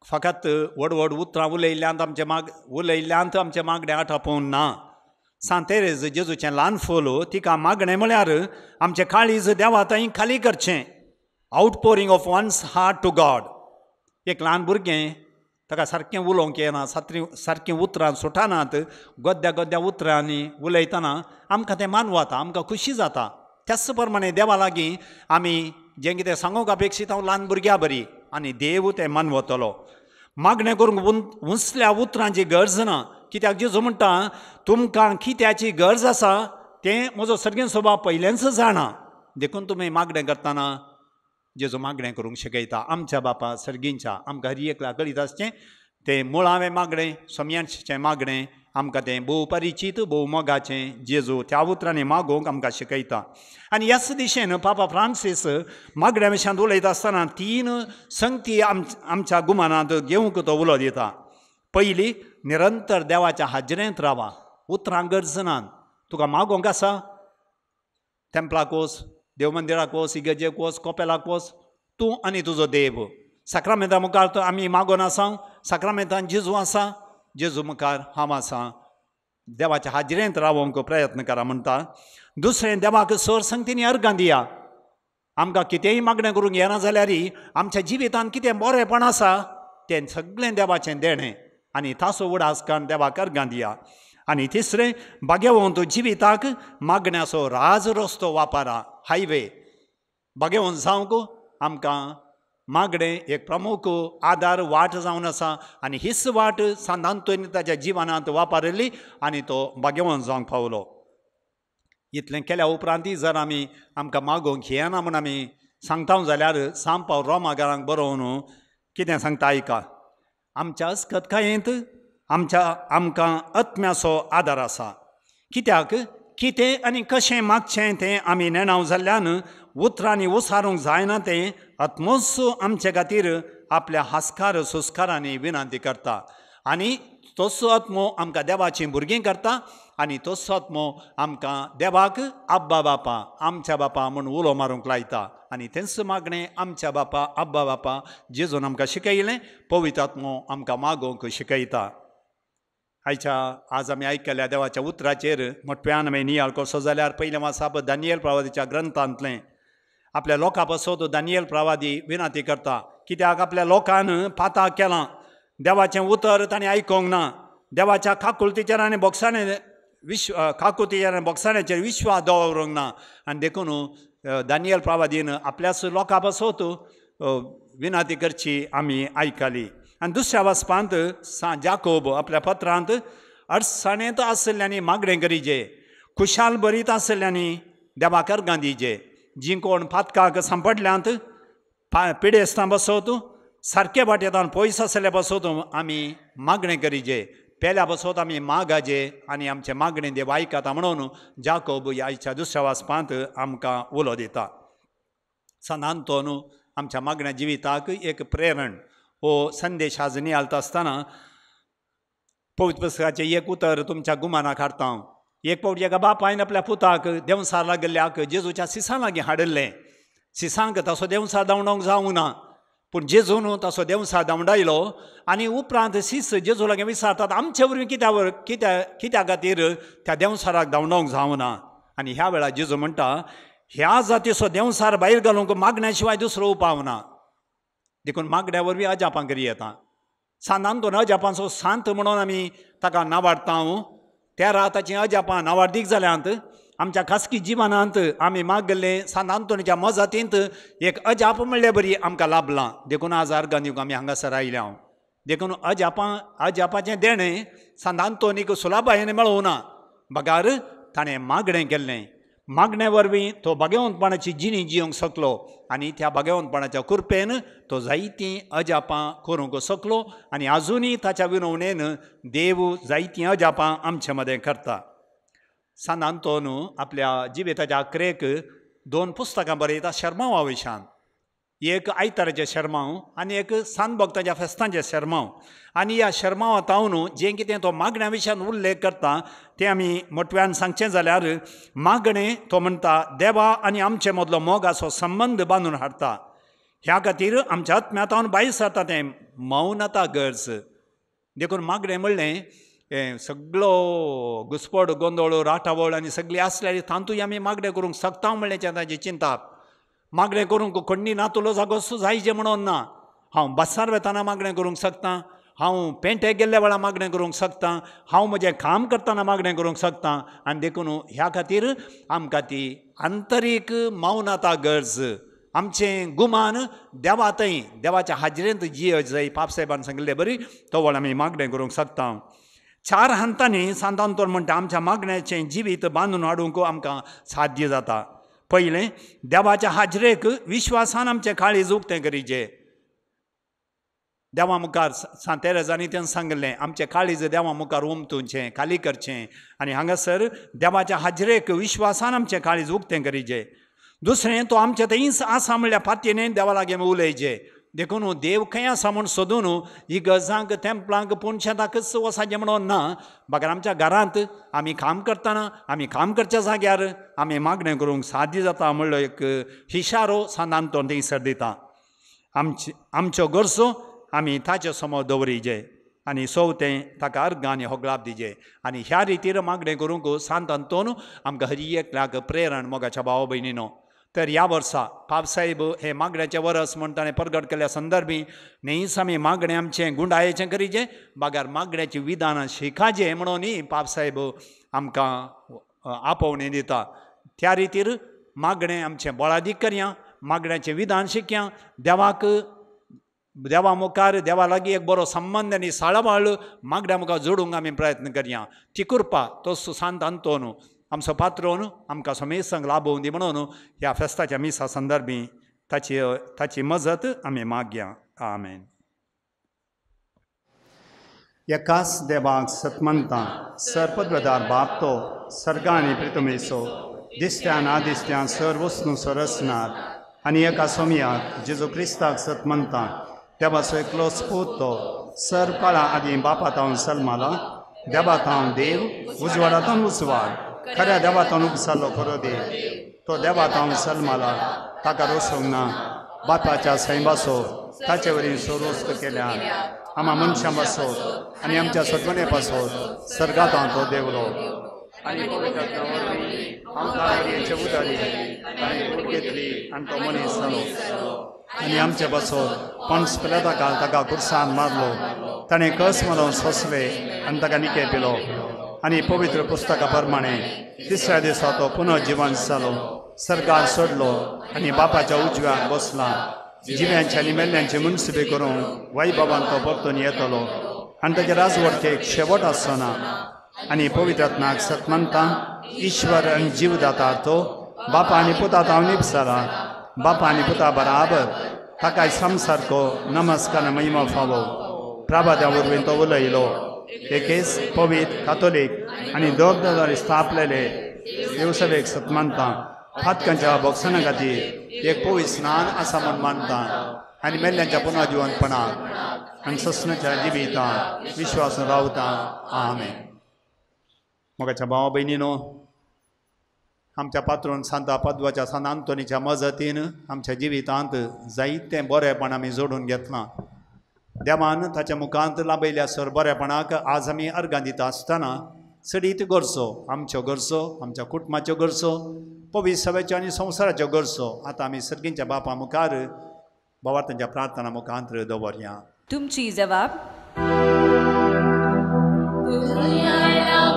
फकत व्हड व्हड उतरां उलयल्ल्यांत आमचें उलयल्ल्यांत आमचें मागणें आटापोवन ना. सांत तेरेज जेजूचें ल्हान फूल तिका मागणें म्हळ्यार आमचें काळीज देवा थंय खाली करचें, Outpouring of one's heart to God. एक ल्हान भुरगें ताका सारकें उलोवंक येना, सारकीं उतरां सुटनात, गोद्या गोद्या उतरांनी उलयतना आमकां तें मानवता, आमकां खुशी जाता. त्याच प्रमाणे देवा लागीं आमी जें कितें सांगूंक अपेक्षीत हांव ल्हान भुरग्या बरी आनी देव तें मानवतलो. मागणें करूंक उंचल्या उतरांची गरज ना, कित्याक जेजू म्हणटा तुमकां कित्याची गरज आसा तें म्हजो सर्गेस्त स्वभाव पयलेंच जाणा, देखून तुमी मागणें करतना जेजू मागणें करूंक शिकयता. आमच्या बापा सर्गींच्या आमकां हर एकल्या कळीत आसचें तें मुळावें मागणें, सोम्यांचें मागणें आमकां तें भोव परिचीत भोव मोगाचें जेजू त्या उतरांनी मागोवंक आमकां शिकयता. आनी ह्याच दिशेन पापा फ्रांसीस मागण्या विशयांत उलयता आसतना 3 संगती आमच्या गुमानांत घेवंक तो उलो दिता. पयली, निरंतर देवाच्या हाजरेंत रावा, उतरां गरज ना. तुका मागोवंक आसा तेम्पलाक वच, देवमंदिराक वच, इगर्जेक वच, कोपेलाक वच, तूं आनी तुजो देव. साक्रामेंता मुखार तो आमी मागोन आसा, साक्रामेंतान जेजू आसा, जेजू मुखार हांव आसा. देवाच्या हाजरेंत रावोंक प्रयत्न करा म्हणटा. दुसरें, देवाक सर संगतींनी अर्गां दिया. आमकां कितेंय मागणें करूंक येना जाल्यार आमच्या जिवितांत कितें बरेंपण आसा तें सगळें देवाचें देणें आनी ताचो उडास काडून देवाक अर्गां दिया. आनी तिसरें, बागेवंत जिविताक मागण्याचो राज रस्तो वापरा, हायवे. बागेवंत जावंक आमकां मागणें एक प्रमुख आदार वाट जावन आसा आनी हीच वाट सांत आंतोनी ताच्या जिवनांत वापरिल्ली आनी तो बागेवंत जावंक पावलो. इतलें केल्या उपरांतय जर आमी आमकां मागोवंक येना म्हूण आमी सांगता जाल्यार सांत पावल रोमागारांक बरोवन कितें सांगता आयका, आमच्या अस्कतकायेंत आमकां आत्म्याचो आदार आसा, कित्याक कितें आनी कशें मागचें तें आमी नेणाव जाल्ल्यान उतरांनी उसारूंक जायना तें आत्मोच आमचे खातीर आपल्या हास्कार सुस्कारांनी विनंती करता. आनी तोच आत्मो आमकां देवाचीं भुरगीं करता आनी तोच आत्मो आमकां देवाक आब्बा बापा, आमच्या बापा म्हूण उलो मारूंक लायता. आनी तेंच मागणें आमच्या बापा आब्बा बापा जेजून आमकां शिकयलें, पवित्र आत्मो आमकां मागोवंक शिकयता. आयच्या आज आमी आयकल्या देवाच्या उतराचेर मोटव्यान आमी नियाळ करचो जाल्यार पयलें वाचप दानियल प्रवादीच्या ग्रंथांतलें. आपल्या लोकां पासत दानियल प्रवादी विनंती करता, कित्याक आपल्या लोकान पाता केलां, देवाचें उतर ताणें आयकूंक ना, देवाच्या काकुळतीचेर आनी बोगसाणे काकुळतीचेर आनी बोगसाण्याचेर विश्वास दवरूंक ना. आनी देखून दानियल प्रवादीन आपल्याच लोकां पासत विनंती करची आमी आयकली. आनी दुसऱ्या वाचपांत सांत जाकोब आपल्या पत्रांत अडचणेंत आशिल्ल्यांनी मागणें करीजे, खुशाल बरीत आशिल्ल्यांनी देवाक अर्गां दिजे, जीं कोण पातकाक सांपडल्यांत पिडेस्तां बसत सारके वाटेंतल्यान पयस आशिल्ल्या बसत आमी मागणें करीजे, पेल्या बसत आमी मागाजे आनी आमचें मागणें देव आयकता म्हणून जाकोब आयच्या दुसऱ्या वाचपांत आमकां उलो दिता. सांत आंतोन आमच्या मागण्या जिविताक एक प्रेरण हो संदेश आज नियाळता आसतना पवित्र पुस्तकाचें एक उतर तुमच्या गुमानाक हाडटा हांव. एक फावट एका बापायन आपल्या पुताक देंवसार लागिल्ल्याक जेजूच्या सिसां लागीं हाडिल्लें. सिसांक ताचो देंवसार धांवडोवंक जावंक ना, पूण जेजून ताचो देंवसार धांवडायलो आनी उपरांत सीस जेजू लागीं विचारतात आमचे वरवीं कित्या खातीर त्या देंवसाराक धांवडोवंक जावना. आनी ह्या वेळार जेजू म्हणटा ह्या जातीचो देंवसार भायर घालूंक मागण्या शिवाय दुसरो उपाव ना. देखून मागण्या वरवीं अजापां करी येता. सांत आंतोन अजापांचो सांत म्हणून आमी ताका नावाडटा. त्या राताचीं अजापां नावार्दीक जाल्यांत. आमच्या खासगी जिवनांत आमी मागले सांत आंतोनीच्या मजतींत एक अजाप म्हणले बरी आमकां लाभलां. देखून आज अर्गां दिवंक आमी हांगासर आयल्या हांव. देखून अजापां अजापाचें देणें सांत आंतोनीक सुलाभायेन मेळोवना, बगार ताणें मागणें केल्लें. मागणे वरवीं तो भाग्यवंतपणाची जिणी जियोंक शकलो आनी त्या भाग्यवंतपणाच्या कृपेन तो जायतीं अजापां करूंक शकलो आनी आजुनूय ताच्या विनवणेन देव जायतीं अजापां आमचे मदें करता. सांत आंतोन आपल्या जिविताच्या अखेरेक 2 पुस्तकां बरयता शर्मांवा विशान. एक आयताराचें शर्मांव आनी एक सांत भक्ताच्या फेस्तांचें शर्मांव. आनी ह्या शर्मांवा तावन जें कितें तो मागण्या विशयान उल्लेख करता तें आमी मोटव्यान सांगचें जाल्यार मागणें तो म्हणटा देवा आनी आमचे मदलो मोगाचो संबंद बांदून हाडटा. ह्या खातीर आमच्या आत्म्या तावन भायर सरता तें मौनता गरज. देखून मागणें म्हणलें हें सगळो घुसपड गोंदळ राटावळ आनी सगळी आसल्यार तातूंय आमी मागणें करूंक शकता म्हणल्याचें ताजें चिंताप. मागणें करूंक कोण्णी नातुलो जागो जायचे म्हणून ना. हांव बसार वेताना मागणें करूंक शकता, हांव पेंटेक गेल्ल्या वेळार मागणें करूंक शकता, हांव म्हजें काम करतना मागणें करूंक शकता. आनी देखून ह्या खातीर आमकां ती आंतरीक मौनता गरज. आमचें गुमान देवा थंय देवाच्या हाजरेंत जिय जाय पापसाहेबान सांगिल्ले बरी तो वेळ आमी मागणें करूंक शकता. 4 हंतांनी सांत आंतोन म्हणटा आमच्या मागण्याचें जिवीत बांदून हाडूंक आमकां साध्य जाता. पयलें, देवाच्या हाजरेक विश्वासान आमचें काळीज उक्तें करीचें. देवा मुखार सांत तेरेजांनी तें सांगलें आमचें काळीज देवा मुखार उमतुचें खाली करचें आनी हांगासर देवाच्या हाजरेक विश्वासान आमचें काळीज उक्तें करीचें. दुसरें, तो आमचें थंयच आसा म्हणल्यार पातयेन देवा लागीं उलयचें. देखून देव खंय आसा म्हूण सोदून इगर्जांक तेंपलांक पुनशेताकच वचपाचें म्हणून ना, बगर आमच्या घरांत आमी काम करतना आमी काम करच्या जाग्यार आमी मागणें करूंक साध्य जाता म्हणलो एक हिशारो सांत आंतोन थंयसर दिता. आमच्यो गरजो आमी ताचे समोर दवरिजे आनी सोवतें ताका अर्गां आनी होगळाप दिजे. आनी ह्या रितीर मागणें करूंक सांत आंतोन आमकां हर एकल्याक प्रेरण मोगाच्या भाव भयणीनो. तर ह्या वर्सा पापसाहेब हे मागण्याचें वरस म्हूण ताणें परगट केल्ल्या संदर्भी न्हीच आमी मागणें आमचें गुंडायेचें करीचें, बागार मागण्याचीं विधानां शिकाचें म्हणून पापसाहेब आमकां आपोवणें दिता. त्या रितीर मागणें आमचें बळादीक करया, मागण्याचें विधान शिकया, देवाक देवा मुखार देवा लागीं एक बरो संबंद आनी साळाबाळ मागण्या मुखार जोडूंक आमी प्रयत्न करया. ती कृपा तो सांत आंतोन आमचो पात्रोन आमकां समेस्तंक लाभोवंदी दी म्हणून ह्या फेस्ताच्या मिसा संदर्भी ताची ताची मजत आमी मागया. आमेन. एकाच देवाक सतमंता सर्पद्वदार बाप तो सर्गा आनी प्रितमेसो दिसत्या ना दिसत्या सर वसनू सरसनार आनी एका सोमयाक जेजू क्रिस्ताक सतमंता देवाचो एकलो पूत तो सर काळा आदीं बापा तावन सलमाला देवा तावन देव उजवाडांतून उजवाड खऱ्या देवातावन उपसारलो खरो देव तो देवातावन सलमाला ताका रोसूंक ना बापाच्या सैमाचो ताचे वरी सोरोस्त केल्या आमा मनशां पासत आनी आमच्या सटवणे पासत सर्गांत तो देवलो आनी पवित्र वरवीं आमकां उदारी ताणें कूड घेतली आनी तो मनीस जालो आनी आमचे पासत पणस पिलाताका ताका कुर्सान मारलो ताणें कस मारून सोंसले आनी ताका निके पिलो आनी पवित्र पुस्तका प्रमाणे तिसऱ्या दिसा तो पुनर्जिवन जालो सर्गार सोडलो आनी बापाच्या उजव्याक बसला जिव्यांचे आनी मेल्ल्यांचे मुनसिबे करून वैभवान तो परतून येतलो आनी ताचे राजवटकेक शेवट आसचो ना. आनी पवित्रात्माक सतमंता ईश्वर आनी जीवदाता तो बापा आनी पुता तावन निपसारा बापा आनी पुता बराबर ताकाय समसारको नमस्कार महिमा फावो प्राभाद्या वरवीं तो उलयलो एकेच पवित्र कातोलीक आनी दोग स्थापलेले देवसभेक सतमानता फातकांच्या बोक्सना खातीर एक पवित्र स्नान आसा म्हूण मानता आनी मेल्ल्यांच्या पुनर्जिवनपणाक आनी ससनाच्या जिवितांत विश्वास रावता. आमेन. मोगाच्या भावा भयणीनो, आमच्या पात्रोन सांता पद्वाच्या सांत आंतोनीच्या मजतीन आमच्या जिवितांत जायतें बरेपण आमी जोडून घेतलां. देवान ताच्या मुखांत लाभयल्या सर बरेपणाक आज आमी अर्गां दिता आसतना चडीत गरजो आमच्यो गरजो आमच्या कुटुंबाच्यो गरजो पवित्र सभेच्यो आनी संवसाराच्यो गरजो आतां आमी सर्गींच्या बापा मुखार भावार्थांच्या प्रार्थना मुखांत दवरया. तुमची जबाब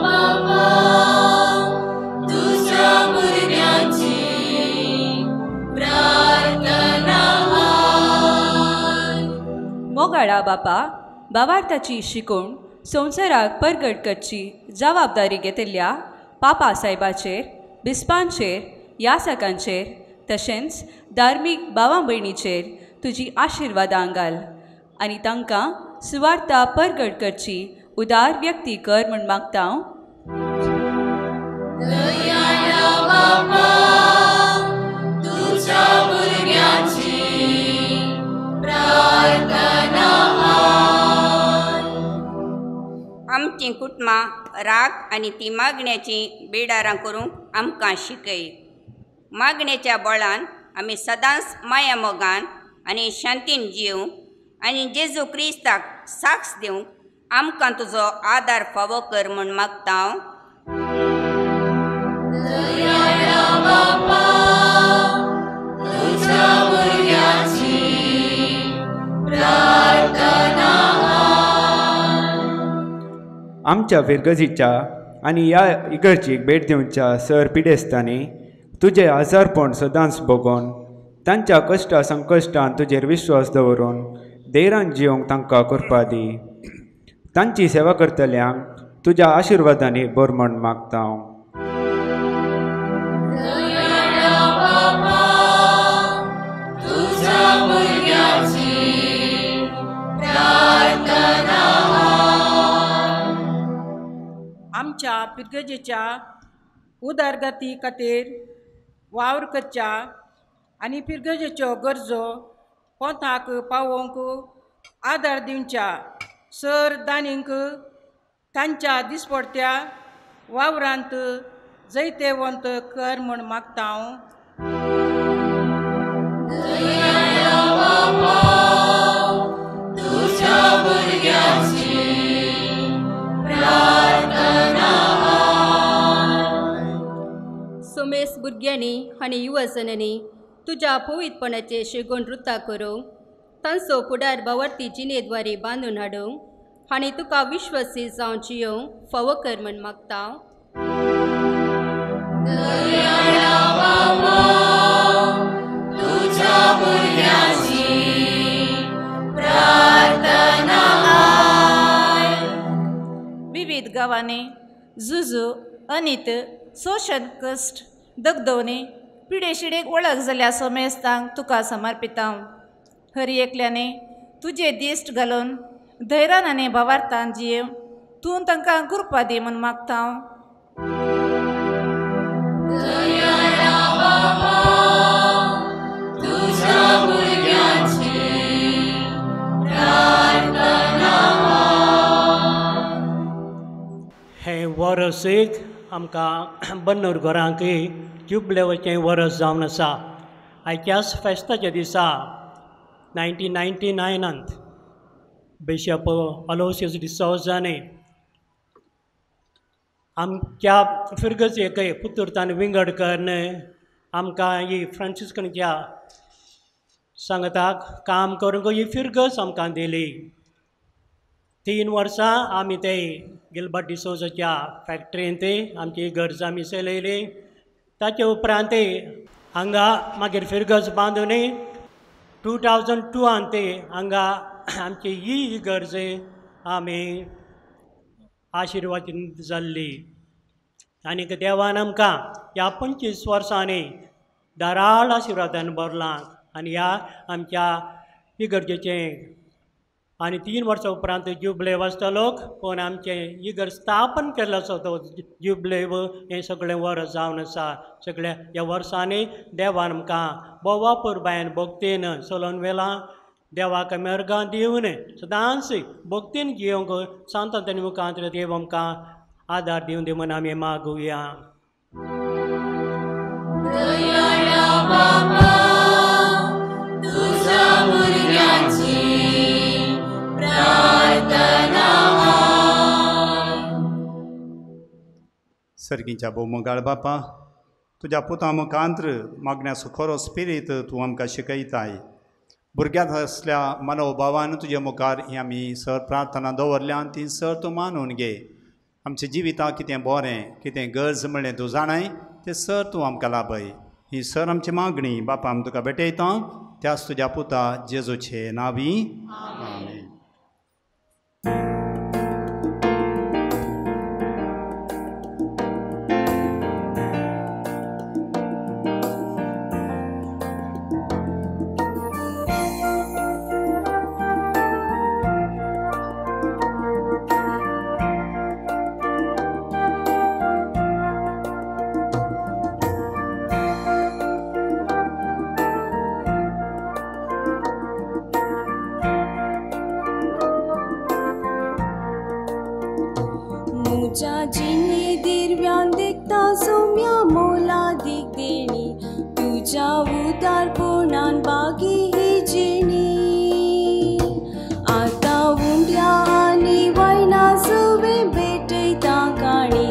Baba. मोगाळा बापा, बावार्थाची शिकोवण संवसाराक परगट करची जबाबदारी घेतिल्ल्या पापा साहेबाचेर, बिस्पांचेर, यासकांचेर तशेंच धार्मीक भावा भयणीचेर तुजी आशिर्वादां घाल आनी तांकां सुवार्ता परगट करची उदार व्यक्ती कर म्हूण मागता हांव। आमचीं कुटुंबां राग आनी ती मागण्याची बेडारां करूंक आमकां शिकय। मागण्याच्या बळान आमी सदांच माया मोगान आनी शांतीन जिवंक आनी जेजू क्रिस्ताक साक्ष दिवंक आमकां तुजो आदार फावो कर म्हूण मागता हांव। आमच्या फिरगजीच्या आनी ह्या इगर्जीक भेट दिवच्या सर पिडेस्तांनी तुजें आजारपण सदांच भोगोन तांच्या कश्टा संकश्टान तुजेर विश्वास दवरून धैर्यान जिवंक तांकां करपा दी। तांची सेवा करतल्यांक तुज्या आशिर्वादांनी भर म्हूण मागता हांव। आमच्या पिरगजेच्या उदरगती खातीर वावर करच्या आनी पिरगजेच्यो गरजो पोंताक पावोवंक आदार दिवच्या सर दानींक तांच्या दिसपडत्या वावरांत जैतेवंत कर म्हूण मागता हांव। सोमेस भुरग्यांनी आनी युवजनांनी तुज्या पवित्रपणाचे शिगोण रुता करूंक तांचो फुडार भावार्थी जिणेद्वारे बांदून हाडूंक आनी तुका विश्वासी जावन जियोवंक फावो कर म्हूण मागता। विविध गांवांनी जुजू अनीत शोशण कश्ट दगदवणी पिडेशिडेक वळख जाल्या सोमेस्तांक तुका समर्पिता। हर एकल्याने तुजे दिश्ट घालून धैर्यान आनी भावार्थान जियेव तूं तांकां कृपा दी म्हूण मागता। हें वर्स एक आमकां बन्नूर घरांकय जुबलेवचें वर्स जावन आसा। आयच्याच फेस्ताच्या दिसा 1999 बिशप अलोसियस डिसौजाने आमच्या फिरगजेकय पुतुरतान विंगड करून आमकां ही फ्रांसिस्कनच्या सांगताक काम करूंक ही फिरगज आमकां दिली। 3 वर्सां आमी ते गिलबर्ट डिसोजाच्या फॅक्टरींत आमची इगर्ज आमी चलयली। ताचे उपरांत हांगा मागीर फिरगज बांदून 2002 हांगा आमची ही इगर्ज आमी आशिर्वाद जाल्ली आनीक देवान आमकां ह्या 25 वर्सांनी धाराळ आशिर्वादान भरलां आनी ह्या आमच्या इगर्जेचें आनी 3 वर्सां उपरांत जुबलेव आसतलो पूण आमचें इगर्ज स्थापन केल्लो आसा तो जुबलेव हें सगळें वर्स जावन आसा। सगळ्या ह्या वर्सांनी देवान आमकां भोव पुरबायन भक्तीन चलोवन व्हेलां। देवाक मेर्गां दिवन सदांच भक्तीन जियोंक सांत आंतोनी मुखार देव आमकां आदार दिवन दी म्हूण आमी मागुया। सर्गीच्या भोवमोगाळ बापा, तुज्या पुता मुखांत्र मागण्याचो खरो स्पिरीत तूं आमकां शिकयताय। भुरग्यांत असल्या मनोभावान तुजे मुखार ही आमी सर प्रार्थना दवरल्या ती सर तूं मानून घे। आमच्या जिविताक कितें बरें कितें गरज म्हणलें तूं जाणाय तें सर तूं आमकां लाभय। ही सर आमची मागणी बापा आमी तुका भेटयता त्याच तुज्या पुता जेजूचे नांवी आमेन। म्हज्या जिणे दिर्व्यान देखता सोम्या मोलादीक देणी तुज्या उदारपणान बागी ही जिणी. आतां उंड्या आनी वयना सवें भेटयता काणी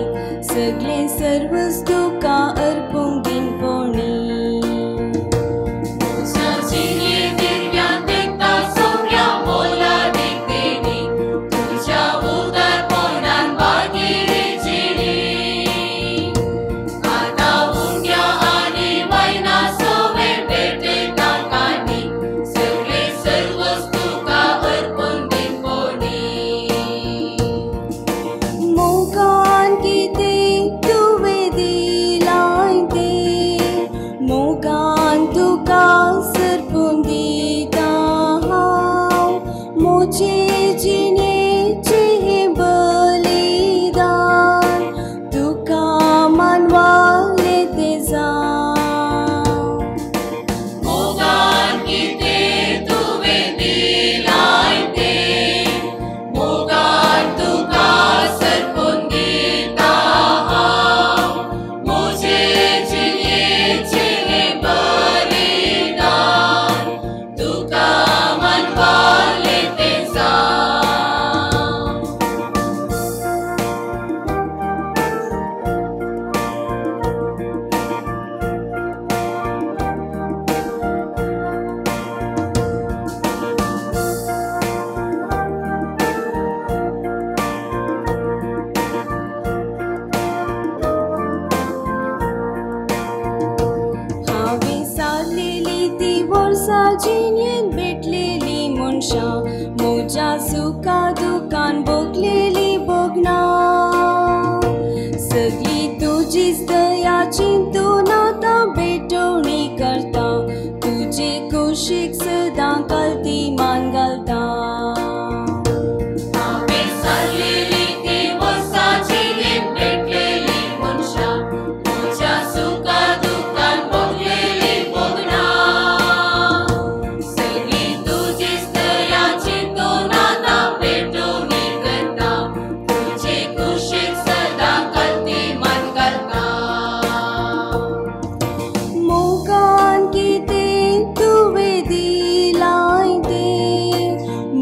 सगळें सर्वस तुका अर्पूंक दिनपोणी. जिणेंत भेटलेली मनशां म्हज्या सुखा दुखान भोगलेली भोगना सगळी तुजीच दया चिंतून आतां भेटवणी करता तुजे कुशीक सदां कलती मान घालता. मोगान कितें तुवें दिलाय तें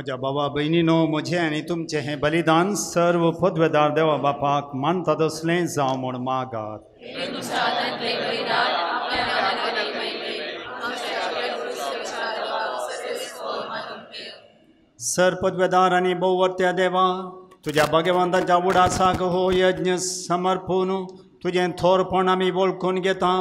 म्हज्या बाबा भयणीनो, म्हजें आनी तुमचें हें बलिदान सर्व पदवेदार देवा बापाक मानता तसलें जावं म्हूण मागात. सर पदवेदार आनी भोववर्त्या देवा, तुज्या भगवंताच्या उडासाक हो यज्ञ समर्पून तुजें थोरपण आमी वळखून घेता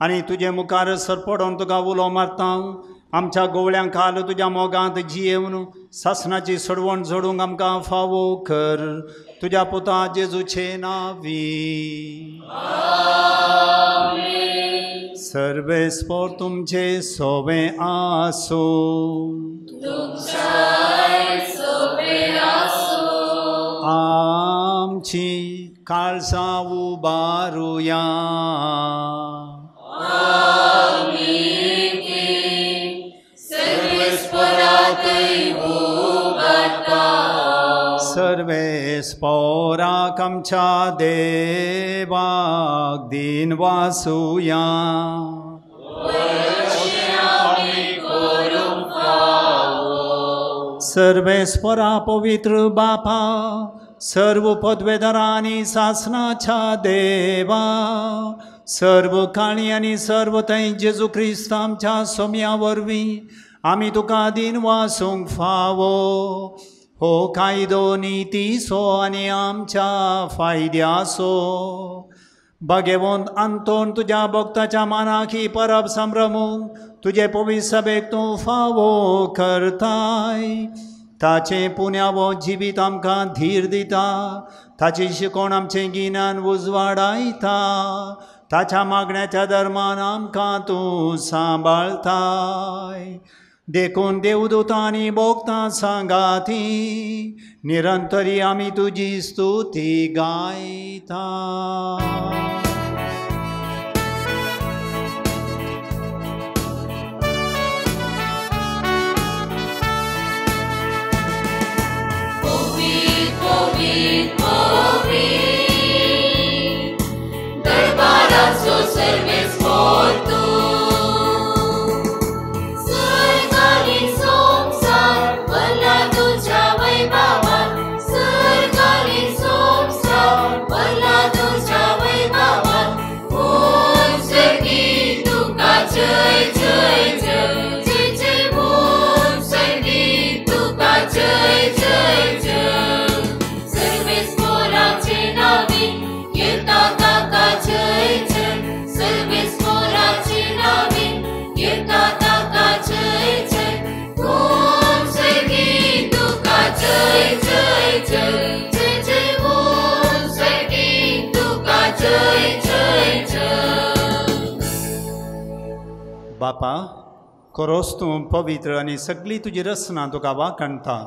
आनी तुजे मुखार सरपडोन तुका उलो मारता. आमच्या गोवळ्यांक काल तुज्या मोगांत जियेवन सासणाची सोडवण जोडूंक आमकां फावो कर, तुज्या पुता जेजूचे नांवी. सर्वेस्पोर तुमचे सोवे आसूं. आमची काळजां उबारुया. सर्वेस्पोराक आमच्या देवाक दीन वासुया. सर्वेस्पोरा पवित्र बापा, सर्व पदवेदारांनी सासनाच्या देवा, सर्व काणी आनी सर्व थंय जेजू क्रिस्त आमच्या सोम्या वरवीं आमी तुका दीन वासूंक फावो. हो कायदो नितीचो आनी आमच्या फायद्याचो. भगवंत आंतोन तुज्या भक्ताच्या मानाक ही परब संभ्रमूंक तुजे पवित्र सभेक तूं फावो करताय. ताचें पुण्यावो जिवीत आमकां धीर दिता, ताची शिकोवण आमचें गिन्यान उजवाडायता, ताच्या मागण्याच्या धर्मान आमकां तूं सांबाळताय. देखून देवदूतांनी भोगतां सांगाती निरंतरी आमी तुजी स्तुती गायता. दरबाराचो सर्वेस्पोर तूं, सरकारी संवसार भरला तुज्या वैभवान, सरकारी संवसार भरला तुज्या वैभवान. म्हूण सर्गी तुका जय जय जय जय जय, म्हूण सर्गी तुका जय जय जय. सर्वेस्पोराचे नांवी येता ताका जय जय, सर्वेस्पोराचे नांवी येता ताका जय जय. म्हूण सर्गी तुका जय जय जय जय जय, म्हूण सर्गी तुका जय जय जय. बापा, खरोच तूं पवित्र आनी सगळी तुजी रचना तुका वाखाणता,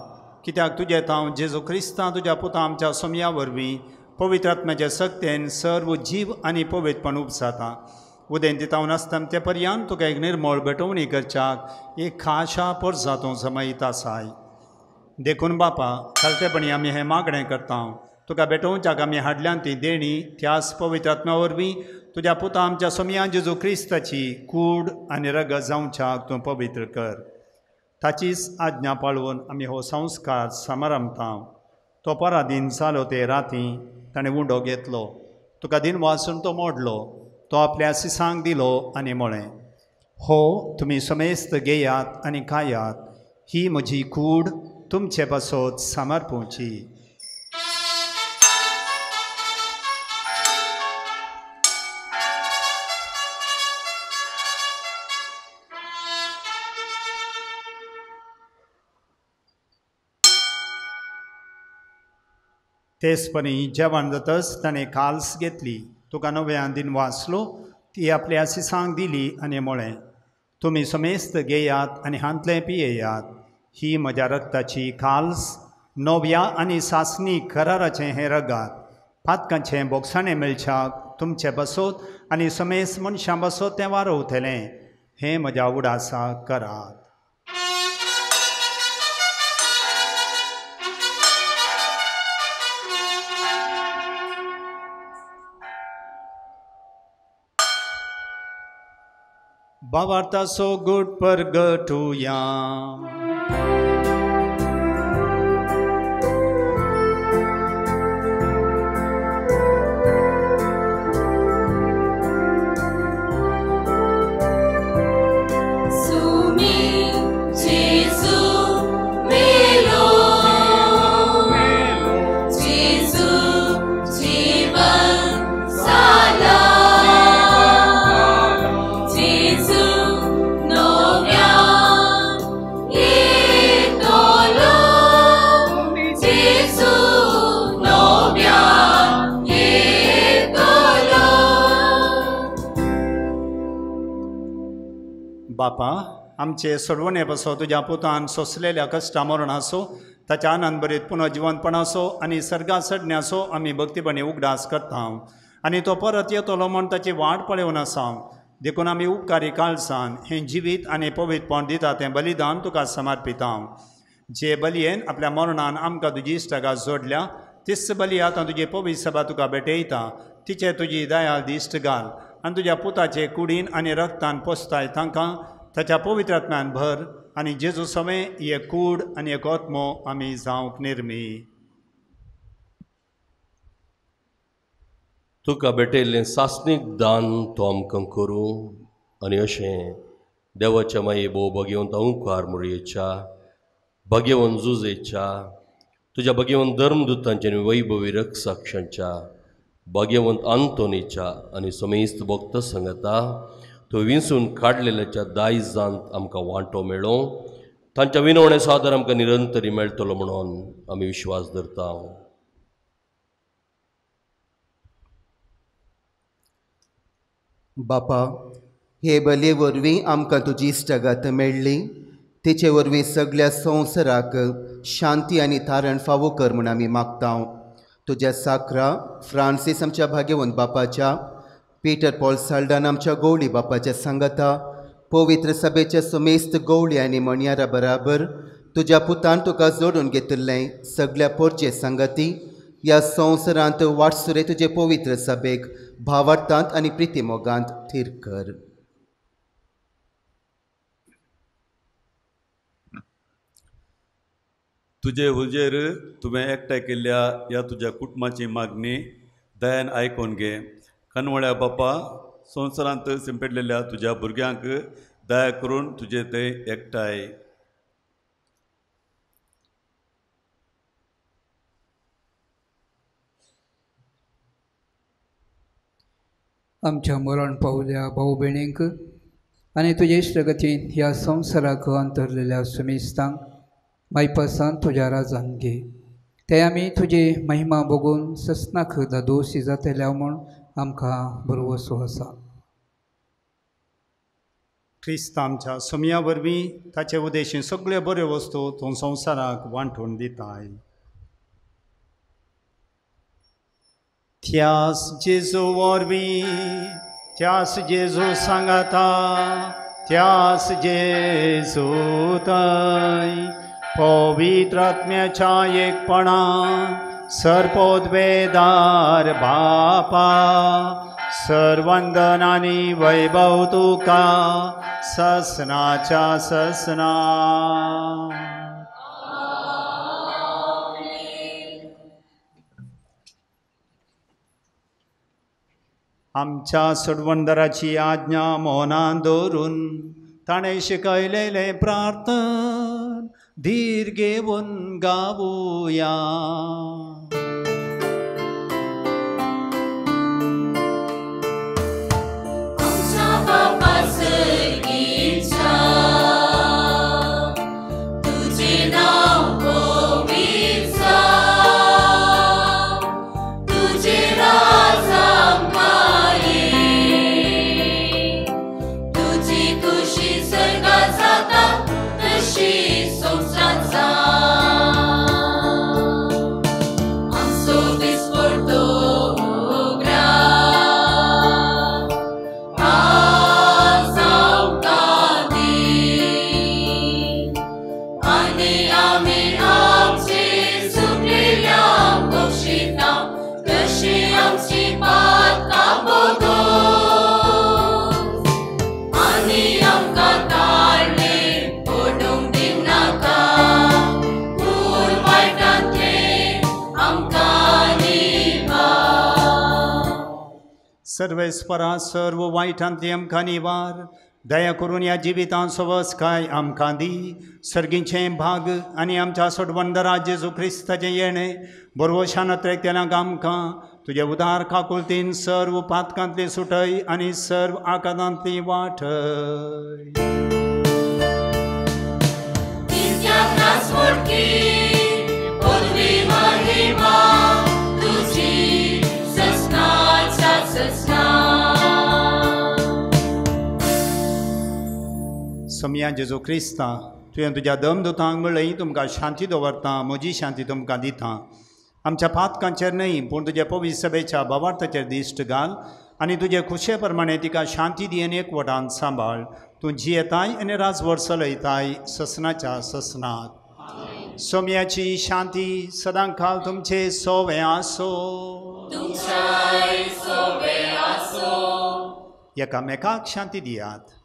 कित्याक तुजें हांव जेजू क्रिस्तां तुज्या पुता आमच्या सोम्या वरवीं पवित्र आत्म्याच्या सक्तेन सर्व जीव आनी पवित्रपण उपजाता. उदेंत तावन आसता ते पर्यंत तुका एक निर्मळ भेटवणी करच्याक एक खाशा पोरसा तूं जमयत आसाय. देखून बापा, खालतेपणी आमी हें मागणें करता, तुका भेटोवच्याक आमी हाडल्यान ती देणी त्याच पवित्र आत्म्या वरवीं तुज्या पुता आमच्या सोम्या जेजू क्रिस्ताची कूड आनी रगत जावच्याक तूं पवित्र कर. ताचीच आज्ञा पाळून आमी हो संस्कार समारंभता. तो परादीन जालो ते राती ताणें उंडो घेतलो, तुका दिन वासून तो मोडलो, तो आपल्या सिसांक दिलो आनी म्हळें, हो तुमी समेस्त घेयात आनी खायात, ही म्हजी कूड तुमचे पासत समर्पुची. तेचपरी जेवण जातच ताणें काल्स घेतली, तुका नव्यान दिन वाचलो, ती आपल्या सिसांक दिली आनी म्हळें, तुमी समेस्त घेयात आनी हांतलें पियेयात, ही म्हज्या रक्ताची काल्स, नव्या आनी सासणी कराराचें हें रगात, पातकांचें बोगसाणें मेळच्याक तुमचे बसोत आनी समेस्त मनशां बसोत तें वारवतलें, हें म्हज्या उडासा करात. बाबार्थाचो गुट परगटुया. बापा, आमचे सोडवणे पासो तुज्या पुतान सोंसलेल्या कश्टा मरणाचो, ताच्या आनंद पुनः जिवंतपणाचो आनी सर्गा चडण्याचो आमी भक्तीपणी उगडास करता आनी तो परत येतलो म्हूण ताची वाट पळोवन आसा. देखून आमी उपकारी काळसान हें जिवीत आनी पवित्रपण दिता तें बलिदान तुका समर्पिता. जे बलयेन आपल्या मरणान आमकां तुजी इश्टागात जोडल्या तीच बली आतां तुजी पवित्र सभा तुका भेटयता. तिचे तुजी दयाळ दिश्ट घाल आनी तुज्या पुताचे कुडीन आनी रक्तान पोसताय तांकां ताच्या पवित्र आत्म्यान भर आनी जेजू समें एक कूड आनी एक आत्मो आमी जावंक निर्मी. तुका भेटयल्लें सासणीक दान तो आमकां करूं आनी अशें देवाच्या माये भोव भगेवंत ओंकार मुरयेच्या भगेवन जुजेच्या तुज्या भगेवन धर्मदुतांच्या आनी वैभवी रक्षाक्षांच्या भाग्यवंत आंतोनीच्या आनी समेस्त भक्त संगता तो विंचून काडलेल्याच्या दायजांत आमकां वांटो मेळो, तांच्या विनवणे सादर आमकां निरंतरी मेळटलो म्हणून आमी विश्वास धरता. बापा, हे बलये वरवीं आमकां तुजी इश्टागत मेळ्ळी, तिचे वरवीं सगळ्या संवसाराक शांती आनी तारण फावो कर म्हूण आमी मागता. तुज्या साक्रा फ्रांसीस आमच्या भाग्यवंत बापाच्या, पीटर पॉल साल्डान आमच्या गवळी बापाच्या सांगाता, पवित्र सभेच्या समेस्त गवळी आनी मणयारा बराबर तुज्या पुतान तुका जोडून घेतिल्लें सगळ्या पोरचे सांगाती ह्या संवसारांत वाटसुरे तुजे पवित्र सभेक भावार्थांत आनी प्रितीमोगांत थीर कर. तुजे हुजेर तुवें एकठांय केल्ल्या ह्या तुज्या कुटुंबाची मागणी दयान आयकून घे. कनवळ्या बापा, संवसारांत सिंपेटलेल्या तुज्या भुरग्यांक दया करून तुजे ते एकठांय. आमच्या मरण पावल्या भाऊ भयणींक आनी तुजे इश्टगतीन ह्या संवसाराक अंतरलेल्या सुमेस्तांक मायपासान तुज्या राजान घे. ते आमी तुजी महिमा बघून ससनाक दादोशी जातल्या म्हूण आमकां भरवसो आसा. क्रिस्त आमच्या सोमया वरवीं ताचे उदेशीं सगळ्यो बऱ्यो वस्तू तूं संवसाराक वांटून दिताय. त्यास जेजू वरवीं, त्यास जेजू सांगाता, त्यास जेजू थंय पवित्र आत्म्याच्या एकपणान सर्पोद्वेदार बापा सर्वंदन आनी वैभव तुका ससनाच्या ससना. आमच्या सोडवणदाराची आज्ञा मौनान दवरून ताणें शिकयलेलें प्रार्थन धीर घेवन गावुया. सर्वेस्परा सर्व वायटांतली आमकां निवार, दया करून ह्या जिवितांत सवसकाय आमकां दी. सर्गीचें भाग आनी आमच्या सोडवणदारा जेजू क्रिस्ताचें येणें बरवशान अत्रेकतेल्यांक आमकां तुजे उदार काकुळतीन सर्व पातकांतली सुटय आनी सर्व आकारांतली वाटय. सोमया जेजू क्रिस्ता तुवें तुज्या दमदुतांक म्हणलें तुमकां शांती दवरता, म्हजी शांती तुमकां दिता। आमच्या पातकांचेर न्हय पूण तुज्या पवित्र सभेच्या भावार्थाचेर दिश्ट घाल आनी तुजे खुशे प्रमाणे तिका शांती दी आनी एकवटान सांबाळ। तूं जियेताय आनी राजवट चलयताय ससनाच्या ससनाक। सोमयाची शांती सदां काल तुमचे सोवे आसो। एकामेकाक शांती दियात।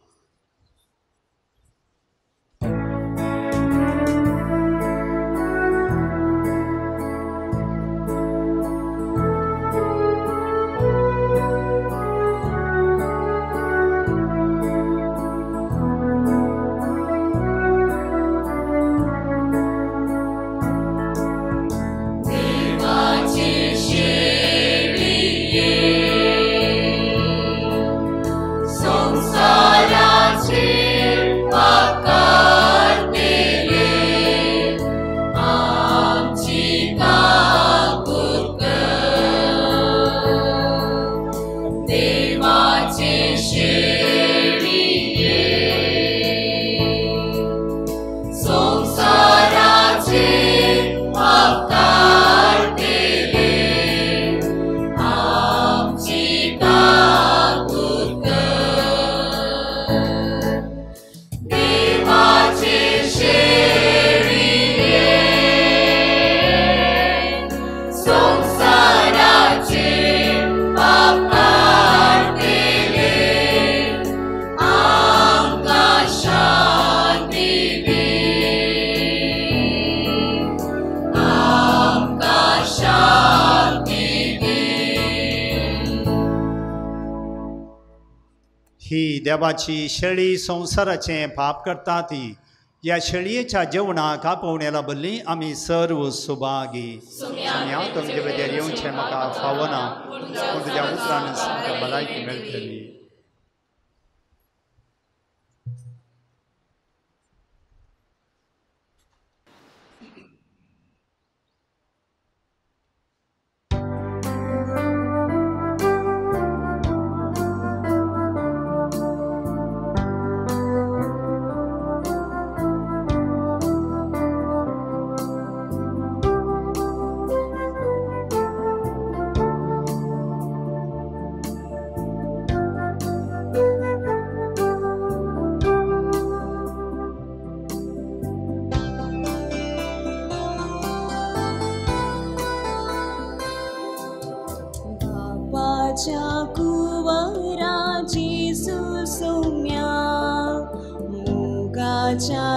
देवाची शेळी संवसाराचें पाप करता ती ह्या शेळयेच्या जेवणाक आपोवण्याला बल्ली आमी सर्व सुभागी। सोम्या तुमचे भितर येवचें म्हाका फावना पूण तुज्या उतरान म्हाका भलायकी मेळटली।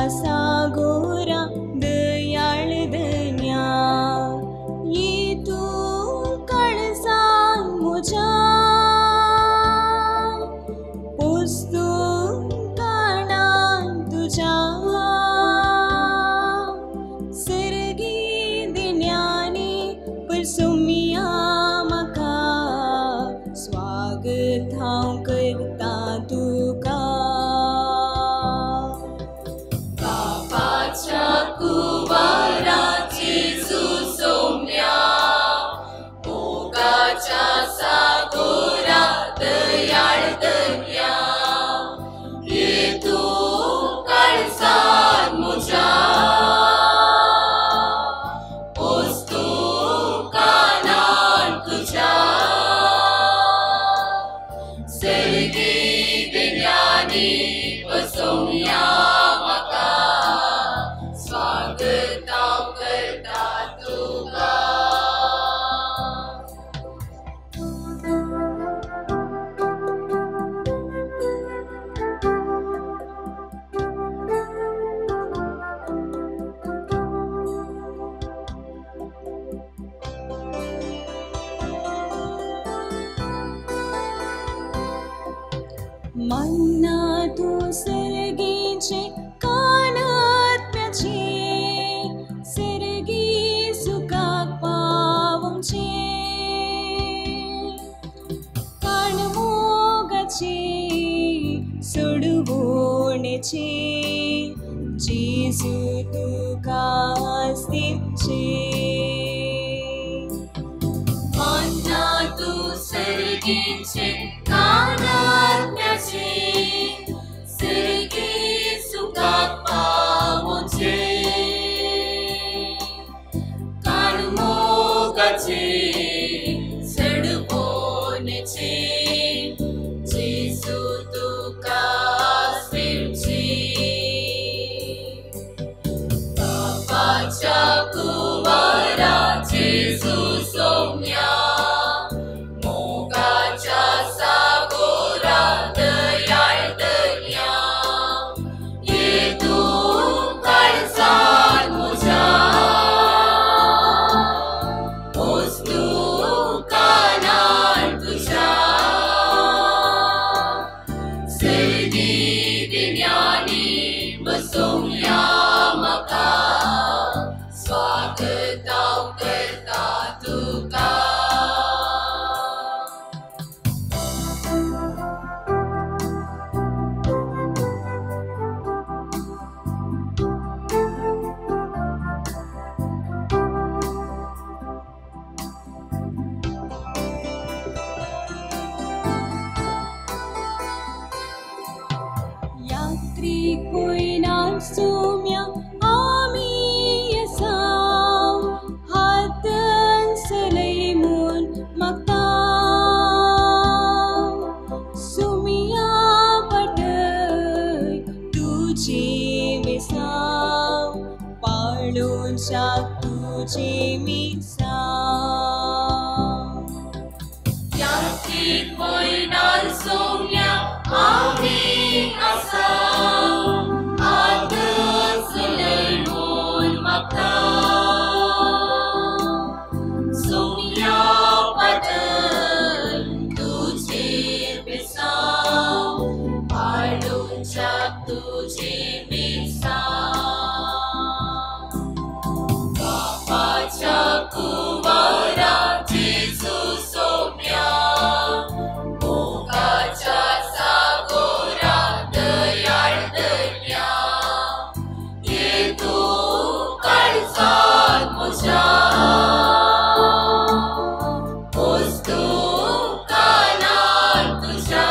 सागोरा दयाळ दन्या ये तूं कळसान म्हज्या पोस्तूं काणान तुज्या सर्गी दिन्यांनी परसुमिया म्हाका स्वागत हांव करता तुका। मन्ना तूं सर्गीचे कानात्म्याचे सर्गी सुखाक पावचे काणमोगाचे सोडवणेचे जेजू तुका आस्तिचे। मन्ना तूं सर्गीचे कानात्म्याचे सर्गी सर्गी दिन्यांनी बसोवया म्हाका स्वागत हांव करता तुका. Sumya आमी असाव हातन सलय म्हूण मागता सुमिया पटय तुजी मिसाव पाळोवच्याक तुजी मिसाव. यात्रीक वयनान सोम्या आमी आसाव सुम्या पटय तुजी मिसाव पाळोवच्याक तुजी मिसाव. बापाच्या कुंवरा जेजू सोम्या मोगाच्या सागोरा दयाळ दर्या ये तूं काळजांत म्हज्या वस्तू कानार तुज्या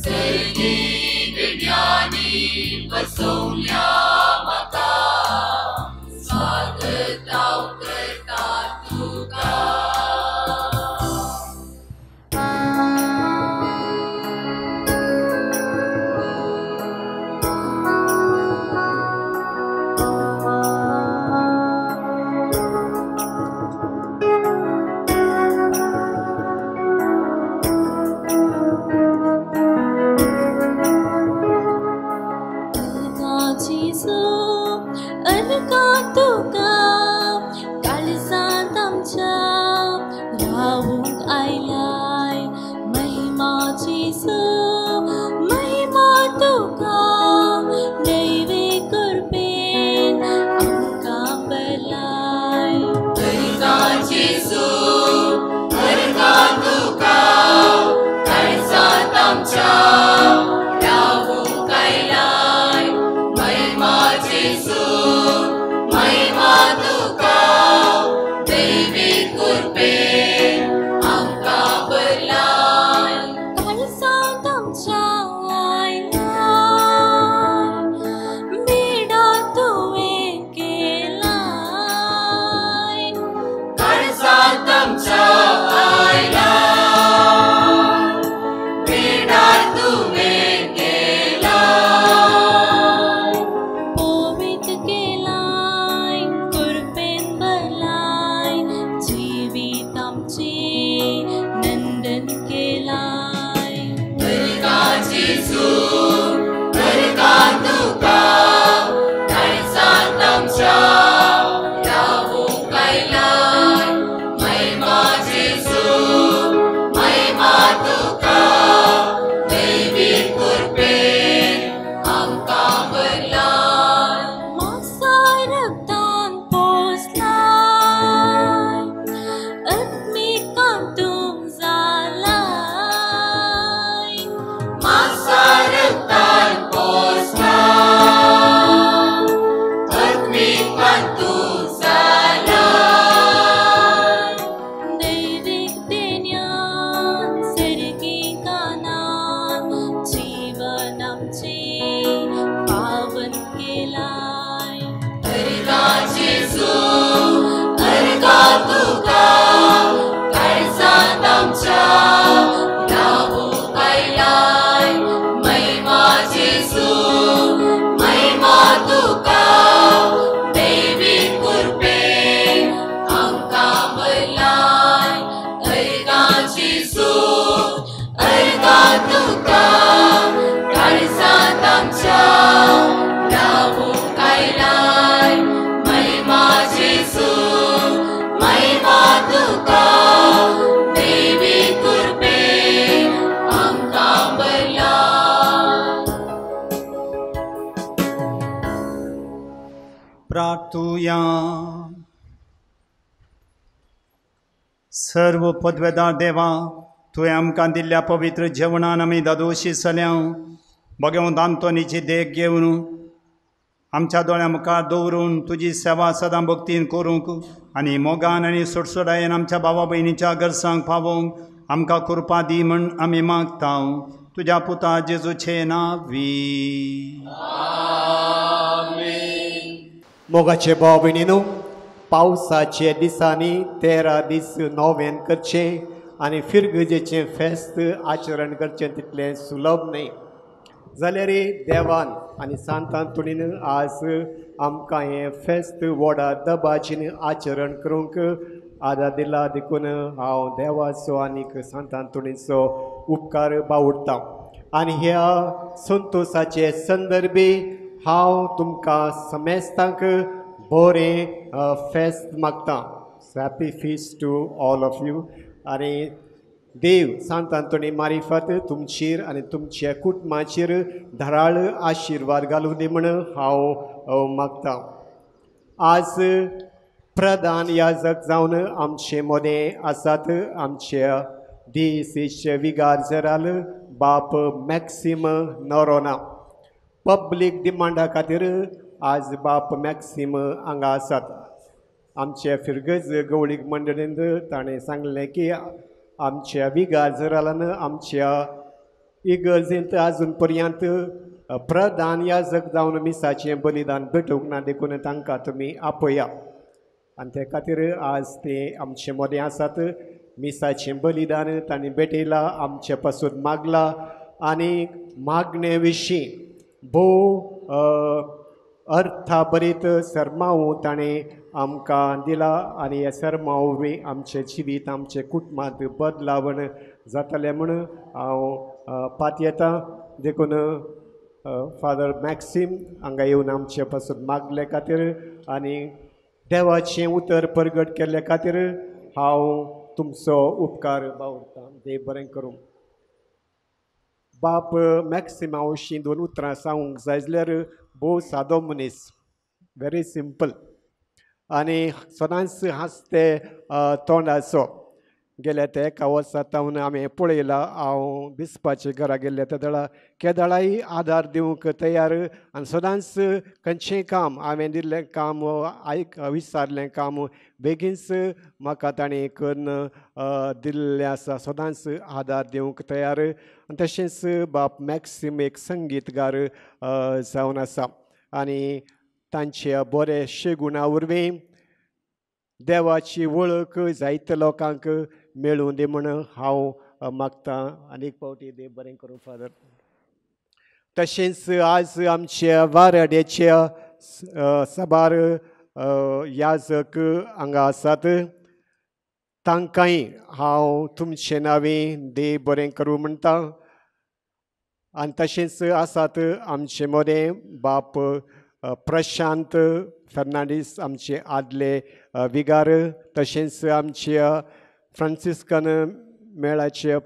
सर्गी दिव्यांनी बसोवया म्हाका स्वागत हांव करता तुका. अर्का तुका काळजांत आमच्या रावूंक आयलाय महिमा जेजू महिमा तुका दैवी कृपेन आमकां बरलाय. अर्का जेजू अर्का तुका काळजांत आमच्या रावूंक आयलाय महिमा जेजू महिमा तुका दैवी कृपेन आमकां बरलाय. काळजांत आमच्या आयलाय बेडा तुवें केलाय काळजांत आमच्या आयलाय बेडा तुवें केलाय पवित्र केलाय कृपेन भरलाय जिवीत आमचें नंदन केलाय. अर्का जेजू अर्का तुका काळजांत आमच्या रावूंक आयलाय महिमा जेजू महिमा तुका दैवी कृपेन आमकां बरलाय. मासा रगतान पोसलाय आत्मिकांत तूं जालाय मासा रगतान पोसलाय आत्मिकांत तूं जालाय दैवीक देण्यान सर्गी कानान जीवन आमचें पावन केलाय. अर्का जेजू अर्का तुका काळजांत आमच्या रावूंक आयलाय महिमा जेजू महिमा तुका दैवी कृपेन आमकां बरलाय. अर्का जेजू अर्का तुका काळजांत आमच्या रावूंक आयलाय महिमा जेजू महिमा तुका दैवी कृपेन आमकां प्रार्थुया. सर्व पदवेदार देवा, तुवें आमकां दिल्ल्या पवित्र जेवणान आमी दादोशी जाल्या. भगवंत आंतोनीची देख घेवन आमच्या दोळ्या मुखार दवरून तुजी सेवा सदां भक्तीन करूंक आनी मोगान आनी सोडसोडायेन आमच्या भावा भयणीच्या गरजांक पावोवंक आमकां कृपा दी म्हण आमी मागता. तुज्या पुता जेजूचे नांवी. मोगाचे भाव भयणीनो, पावसाचे दिसांनी 13 दीस नोवेन करचें आनी फिरगजेचें फेस्त आचरण करचें तितलें सुलभ न्हय. जाल्यार देवान आनी सांत आंतोनीन आज आमकां हें फेस्त व्हडा दबाजीन आचरण करूंक आदार दिला. देखून हांव देवाचो आनीक सांत आंतोनीचो उपकार बावडटा. आनी ह्या संतोशाचे संदर्भी हांव तुमकां समेस्तांक बरें फेस्त मागता. Happy feast to all of you. आनी देव सांत आंतोनी मारिफात तुमचेर आनी तुमच्या कुटुंबाचेर धाराळ आशिर्वाद घालूं दी म्हण हांव मागता. आज प्रधान याजक जावन आमचे मदें आसात आमच्या डीसीचे विगार जराल बाप मॅक्सिम नोरोना. पब्लीक डिमांडा खातीर आज बाप मॅक्सिम हांगा आसात. आमच्या फिरगज गवळीक मंडळीन ताणें सांगलें की आमच्या विगार जरालान आमच्या इगर्जेंत आजून पर्यंत प्रधान याजक जावन मिसाचें बलिदान भेटोवंक ना, देखून तांकां तुमी आपया. आनी ते खातीर आज ते आमचे मदें आसात. मिसाचें बलिदान तांणी भेटयलां, आमचे पासून मागलां आनी मागणे विशीं भोव अर्थाभरीत सरमांव ताणें आमकां दिला आनी ह्या सरमांव वरवीं आमचें जिवीत आमचें कुटुंबांत बदलावण जातलें म्हूण हांव पातयेतां. देखून फादर मॅक्सिम हांगा येवन आमचे पासून मागले खातीर आनी देवाचें उतर परगट केल्ले खातीर हांव तुमचो उपकार बावडटा. देव बरें करूं. बाप मॅक्सिमा विशीं दोन उतरां सांगूंक जाय जाल्यार भोव सादो मनीस, व्हेरी सिंपल आनी सदांच हांसते तोंडाचो. गेल्या ते एका वर्सा तावन हांवें पळयलां, हांव बिस्पाच्या घरा गेल्ले तेदळा केदळाय आदार दिवंक तयार आनी सदांच खंयचें काम हांवें दिल्लें काम आयक विचारलें काम बेगीनच म्हाका ताणें करून दिल्लें आसा. सदांच आदार दिवंक तयार. आनी तशेंच बाप मॅक्सिम एक संगीतगार जावन आसा आनी तांच्या बरे शेगुणा वरवीं देवाची वळख जायते लोकांक मेळूं दी म्हण हांव मागतां. आनी एक फावटी देव बरें करूं फादर. तशेंच आज आमच्या वाराड्याच्या साबार याजक हांगा आसात, तांकांय हांव तुमचे नांवी देव बरें करूं म्हणटा. आनी तशेंच आसात आमचे मदें बाप प्रशांत फर्नांडीस आमचे आदले विगार, तशेंच आमच्या फ्रांसिस्कन मेळाचे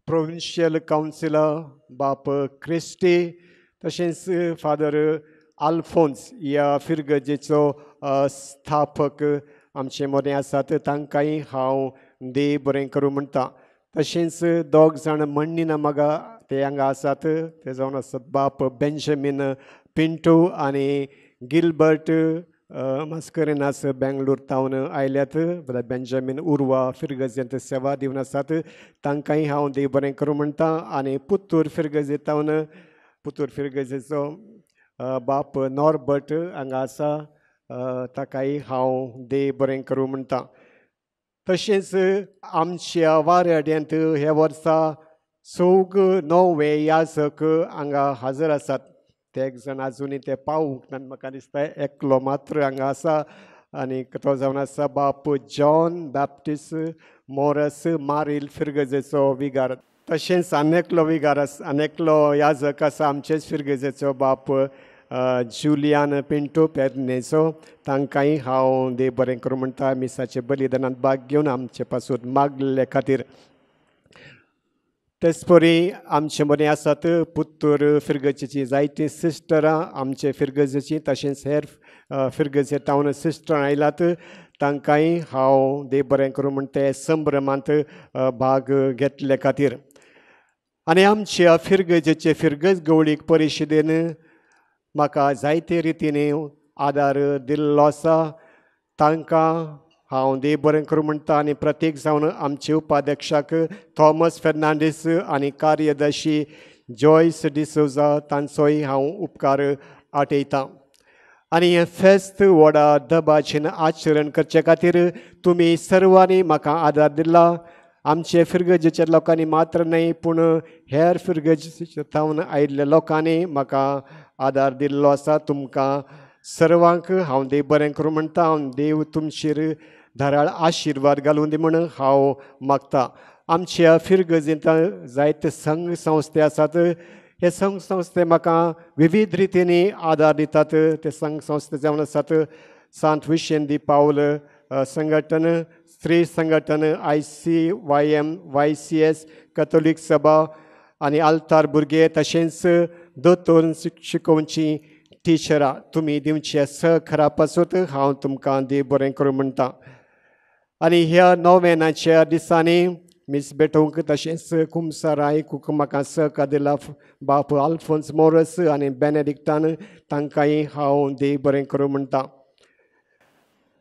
प्रोविन्शियल कावन्सिलर बाप क्रिस्टी, तशेंच फादर आल्फोन्स ह्या फिरगजेचो स्थापक आमचे मदें आसात, तांकांय हांव देव बरें करूं म्हणटा. तशेंच दोग जाण म्हणिना म्हाका ते हांगा आसात, ते जावन आसात बाप बेंजामीन पिंटू आनी गिलबर्ट मास्करेनास बेंगलोर तावन आयल्यात. बेंजामीन उर्वा फिरगजेंत सेवा दिवन आसात, तांकांय हांव देव बरें करूं म्हणटा. आनी पुत्तूर फिरगजे तावन पुत्तूर फिरगजेचो बाप नॉर्बर्ट हांगा आसा, ताकाय हांव देव बरें करूं म्हणटा. तशेंच आमच्या वाराड्यांत ह्या वर्सा चौग णवे याजक हांगा हाजर आसात. ते एक जाण आजुनूय ते पावूंक ना म्हाका दिसता, एकलो मात्र हांगा आसा आनी तो जावन आसा बाप जॉन बॅप्टिस्ट मोरस मारील फिरगजेचो विगार. तशेंच आनी एकलो विगार आसा, आनी एकलो याजक आसा आमचेच फिरगजेचो बाप जुलियान पिंटो पेर्नेचो, तांकांय हांव देव बरें करूं म्हणटा. मिसाचे बलिदानांत भाग घेवन आमचे पासून मागले खातीर. तेचपरी आमचे मदीं आसात पुत्तूर फिरगजेची जायतीं सिस्टरां आमचे फिरगजेची, तशेंच हेर फिरगजे टावन सिस्टर आयलात तांकांय हांव देव बरें करूं म्हणटा संभ्रमांत भाग घेतले खातीर. आनी आमच्या फिरगजेचे फिरगज गवळीक परिशदेन म्हाका जायते रितीन आदार दिल्लो आसा तांकां हांव देव बरें करूं म्हणटा. आनी प्रत्येक जावन आमचे उपाध्यक्षाक थॉमस फेर्नांडीस आनी कार्यदर्शी जॉयस डिसोजा तांचोय हांव उपकार आठयतां. आनी हें फेस्त व्हडा दबाचेन आचरण करचे खातीर तुमी सर्वांनी म्हाका आदार दिला. आमचे फिरगजेच्या लोकांनी मात्र न्हय पूण हेर फिरगजे थावन आयिल्ल्या लोकांनी म्हाका आदार दिल्लो आसा. तुमकां सर्वांक हांव देव बरें करूं म्हणटा. हांव देव तुमचेर धाराळ आशिर्वाद घालूं दी म्हूण हांव मागता. आमच्या फिरगजेंत जायते संघ संस्थे आसात. हे संघ संस्थे म्हाका विविध रितींनी आदार दितात. ते संघ संस्थे जावन आसात सांत विशेन दी पावल संघटन, स्त्री संघटन, ICYM YCS Catholic सभा आनी आल्तार भुरगे तशेंच दोतोर शिकोवची टिचरां. तुमी दिवचे सहकारा पासून हांव तुमकां देव बरें करूं म्हणटा. आनी ह्या नोवेनाच्या दिसांनी मीस भेटोवंक तशेंच कुमसार आयकूंक म्हाका सहकार दिला बाप आल्फोन्स मोरस आनी बेनेडिक्टान तांकांय हांव देव बरें करूं म्हणटा.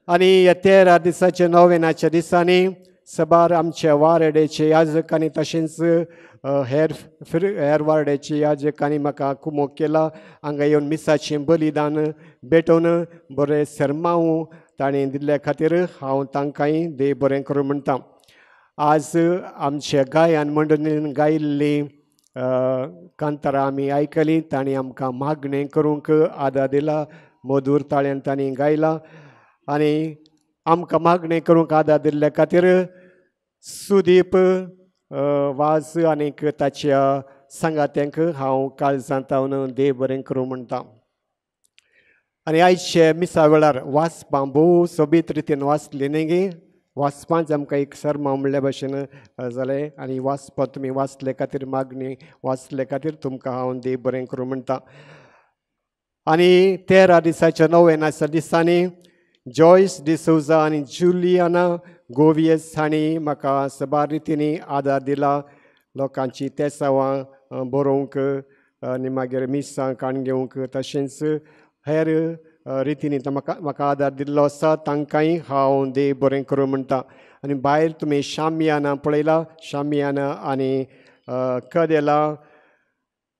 आनी ह्या 13 दिसाच्या नोवेनाच्या दिसांनी सबार आमच्या वारडेचे याजकांनी तशेंच हेर वारडेचे याजकांनी म्हाका कुमोक केला. हांगा येवन मिसाचें बलिदान भेटोवन बरें सरमांव ताणें दिल्ल्या खातीर हांव तांकांय देव बरें करूं म्हणटा. आज आमच्या गायन मंडळीन गायिल्लीं कांतारां आमी आयकलीं. तांणी आमकां मागणें करूंक आदार दिला. मधूर ताळ्यान तांणी गायला आनी आमकां मागणें करूंक आदार दिल्ल्या खातीर सुदीप वाज आनीक ताच्या सांगात्यांक हांव काळजांत देव बरें करूं म्हणटा. आनी आयचे मिसा वेळार वाचपां भोव सोबीत रितीन वाचली न्ही गे. वाचपांच आमकां एक सरमांव म्हणल्या भशेन जालें. आनी वाचपां तुमी वाचले खातीर मागणी वाचले खातीर तुमकां हांव देव बरें करूं म्हणटा. आनी 13 दिसाच्या नोवेनाच्या दिसांनी जॉयस डिसोजा आनी जुलियाना गोवियस हांणी म्हाका सबार रितींनी आदार दिला. लोकांची तेसावां बरोवंक आनी मागीर मिसां काण घेवंक तशेंच हेर रितींनी म्हाका आदार दिल्लो आसा. तांकांय हांव देव बरें करूं म्हणटा. आनी भायर तुमी शामियाना पळयला. शामियाना आनी कदेला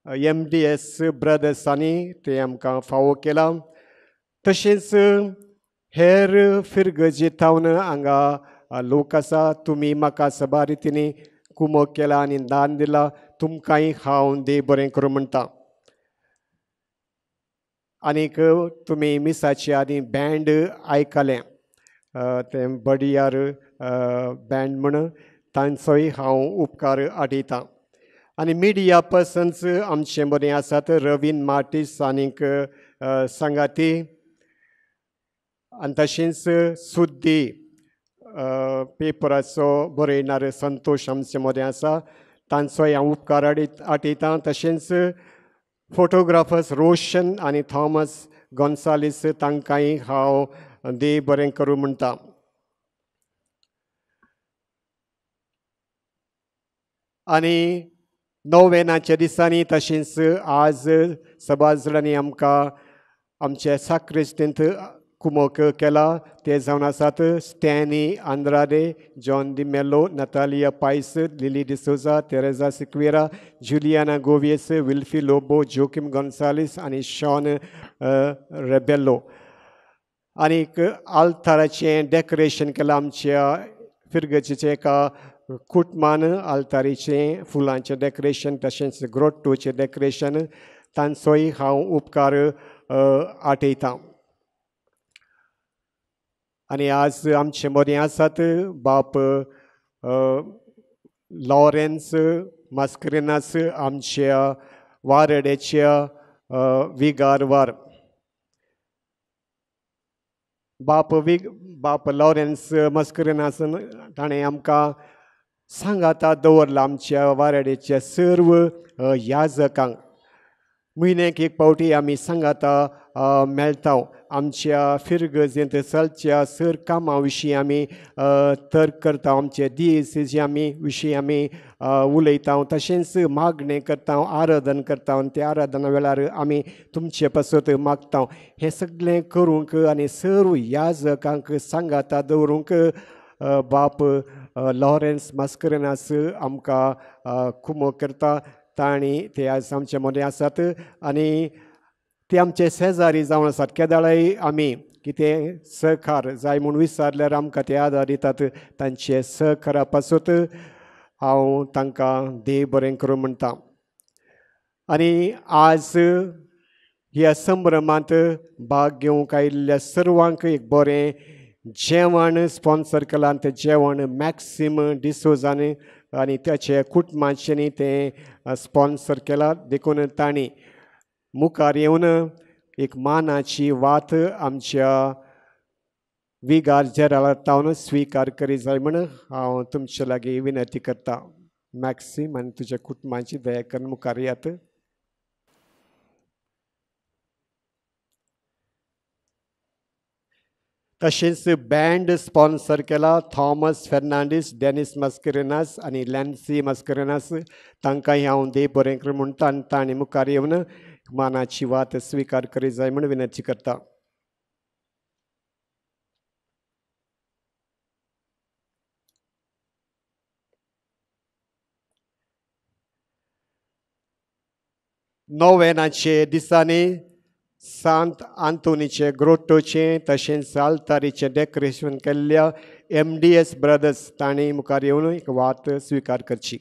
MDS ब्रदर्सांनी ते आमकां फावो केला. तशेंच हेर फिरगजी थावन हांगा लोक आसा. तुमी म्हाका सबार रितींनी कुमोक केला आनी दान दिला. तुमकांय हांव देव बरें करूं म्हणटा. आनीक तुमी मिसाचे आदीं बँड आयकलें तें बडियार बँड म्हूण तांचोय हांव उपकार आठयतां. आनी मिडिया पर्सन्स आमचे मदीं आसात रवीन मार्टीस आनीक सांगाती आनी तशेंच सुद्दी पेपराचो बरयणार संतोश आमचे मदीं आसा. तांचोय हांव उपकार आठयतां. तशेंच फोटोग्राफर्स रोशन आनी थॉमस गोन्सालीस तांकांय हांव देव बरें करूं म्हणटा. आनी नोवेनाच्या दिसांनी तशेंच आज सबार जाणांनी आमकां आमच्या साक्रिस्तींत कुमोक केला. ते जावन आसात Stanley Andrade, John D'Mello, Natalia Pais, Lily D'Souza, Teresa Sequeira, Juliana Govies, Wilfy Lobo, Joaquim Gonzales आनी शॉन रेबेलो. आनीक आल्ताराचें डेकोरेशन केलां आमच्या फिरगजेचें एका कुटमान आल्तारीचें फुलांचें डेकोरेशन तशेंच ग्रोट्टोचें डेकोरेशन तांचोय हांव उपकार आठयतां. आनी आज आमचे मदीं आसात बाप लॉरेन्स मास्करेनास आमच्या वारडेच्या विगारवार. बाप लॉरेन्स मास्करेनास ताणें आमकां सांगाता दवरला आमच्या वारडेच्या सर्व याजकांक. म्हयन्याक एक फावटी आमी सांगाता मेळटा. आमच्या फिरगजेंत चलच्या सर कामां विशीं आमी तर्क करता, आमचे दीस आमी विशीं आमी उलयता, तशेंच मागणें करता, आराधन करता आनी त्या आराधना वेळार आमी तुमचे पासत मागता. हें सगळें करूंक आनी सर्व याजकांक सांगाता दवरूंक बाप लॉरेन्स मास्करेन्हास आमकां कुमो करता. तांणी ते आज आमचे मदें आसात आनी ते आमचे शेजारी जावन आसात. केदाळाय आमी कितें सहकार जाय म्हूण विचारल्यार आमकां ते आदार दितात. तांचे सहकारा पासत हांव तांकां देव बरें करूं म्हणटा. आनी आज ह्या संभ्रमांत भाग घेवंक आयिल्ल्या सर्वांक एक बरें जेवण स्पॉन्सर केलां. तें जेवण मॅक्सीम डिसोजान आनी ताचे कुटुंबाच्यांनी तें स्पॉन्सर केलां. देखून तांणी मुखार येवन एक मानाची वात आमच्या विगार जेरालांत स्विकार करी जाय म्हूण हांव तुमचे लागीं विनंती करता. मॅक्सीम आनी तुज्या कुटुंबाची दया करून मुखार येयात. तशेंच बँड स्पॉन्सर केला थॉमस फेर्नांडीस, डेनिस मास्करेन्हास आनी लॅन्सी मास्करेन्हास. तांकांय हांव देव बरें करूं म्हणटा आनी तांणी मुखार येवन मानाची वात स्विकार करी जाय म्हूण विनंती करता. नोवेनाचे दिसांनी सांत आंतोनीचे ग्रोटोचें तशेंच आल्तारीचें डेकोरेशन केल्ल्या MDS brothers तांणी मुखार येवन एक वात स्विकार करची.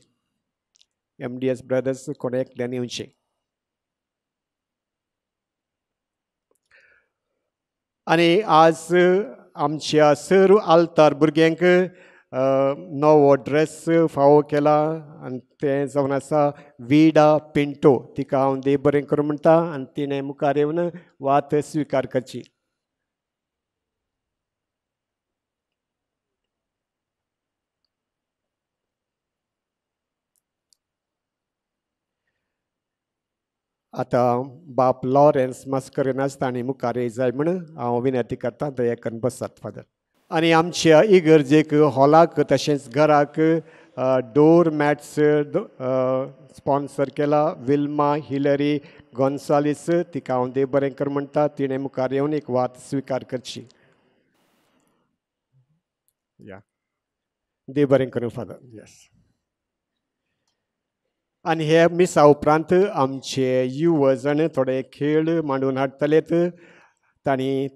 MDS brothers कोणें एकल्यान येवचें. आनी आज आमच्या सर्व आल्तार भुरग्यांक नवो ड्रेस फावो केला आनी तें जावन आसा विडा पिंटो. तिका हांव देव बरें करूं म्हणटा आनी तिणें मुखार येवन वात स्विकार करची. आतां बाप लॉरेन्स मास्करेन्हास तांणी मुखार येय जाय म्हूण हांव विनंती करता. दया करून बसात फादर. आनी आमच्या इगर्जेक हॉलाक तशेंच घराक डोर मॅट्स स्पॉन्सर केला विल्मा हिलरी गोन्सालीस. तिका हांव देव बरें कर म्हणटा. तिणें मुखार येवन एक वात स्विकार करची. या देव बरें करूं फादर. येस. आनी हे मिसा उपरांत आमचे युवजण थोडे खेळ मांडून हाडटलेत. तांणी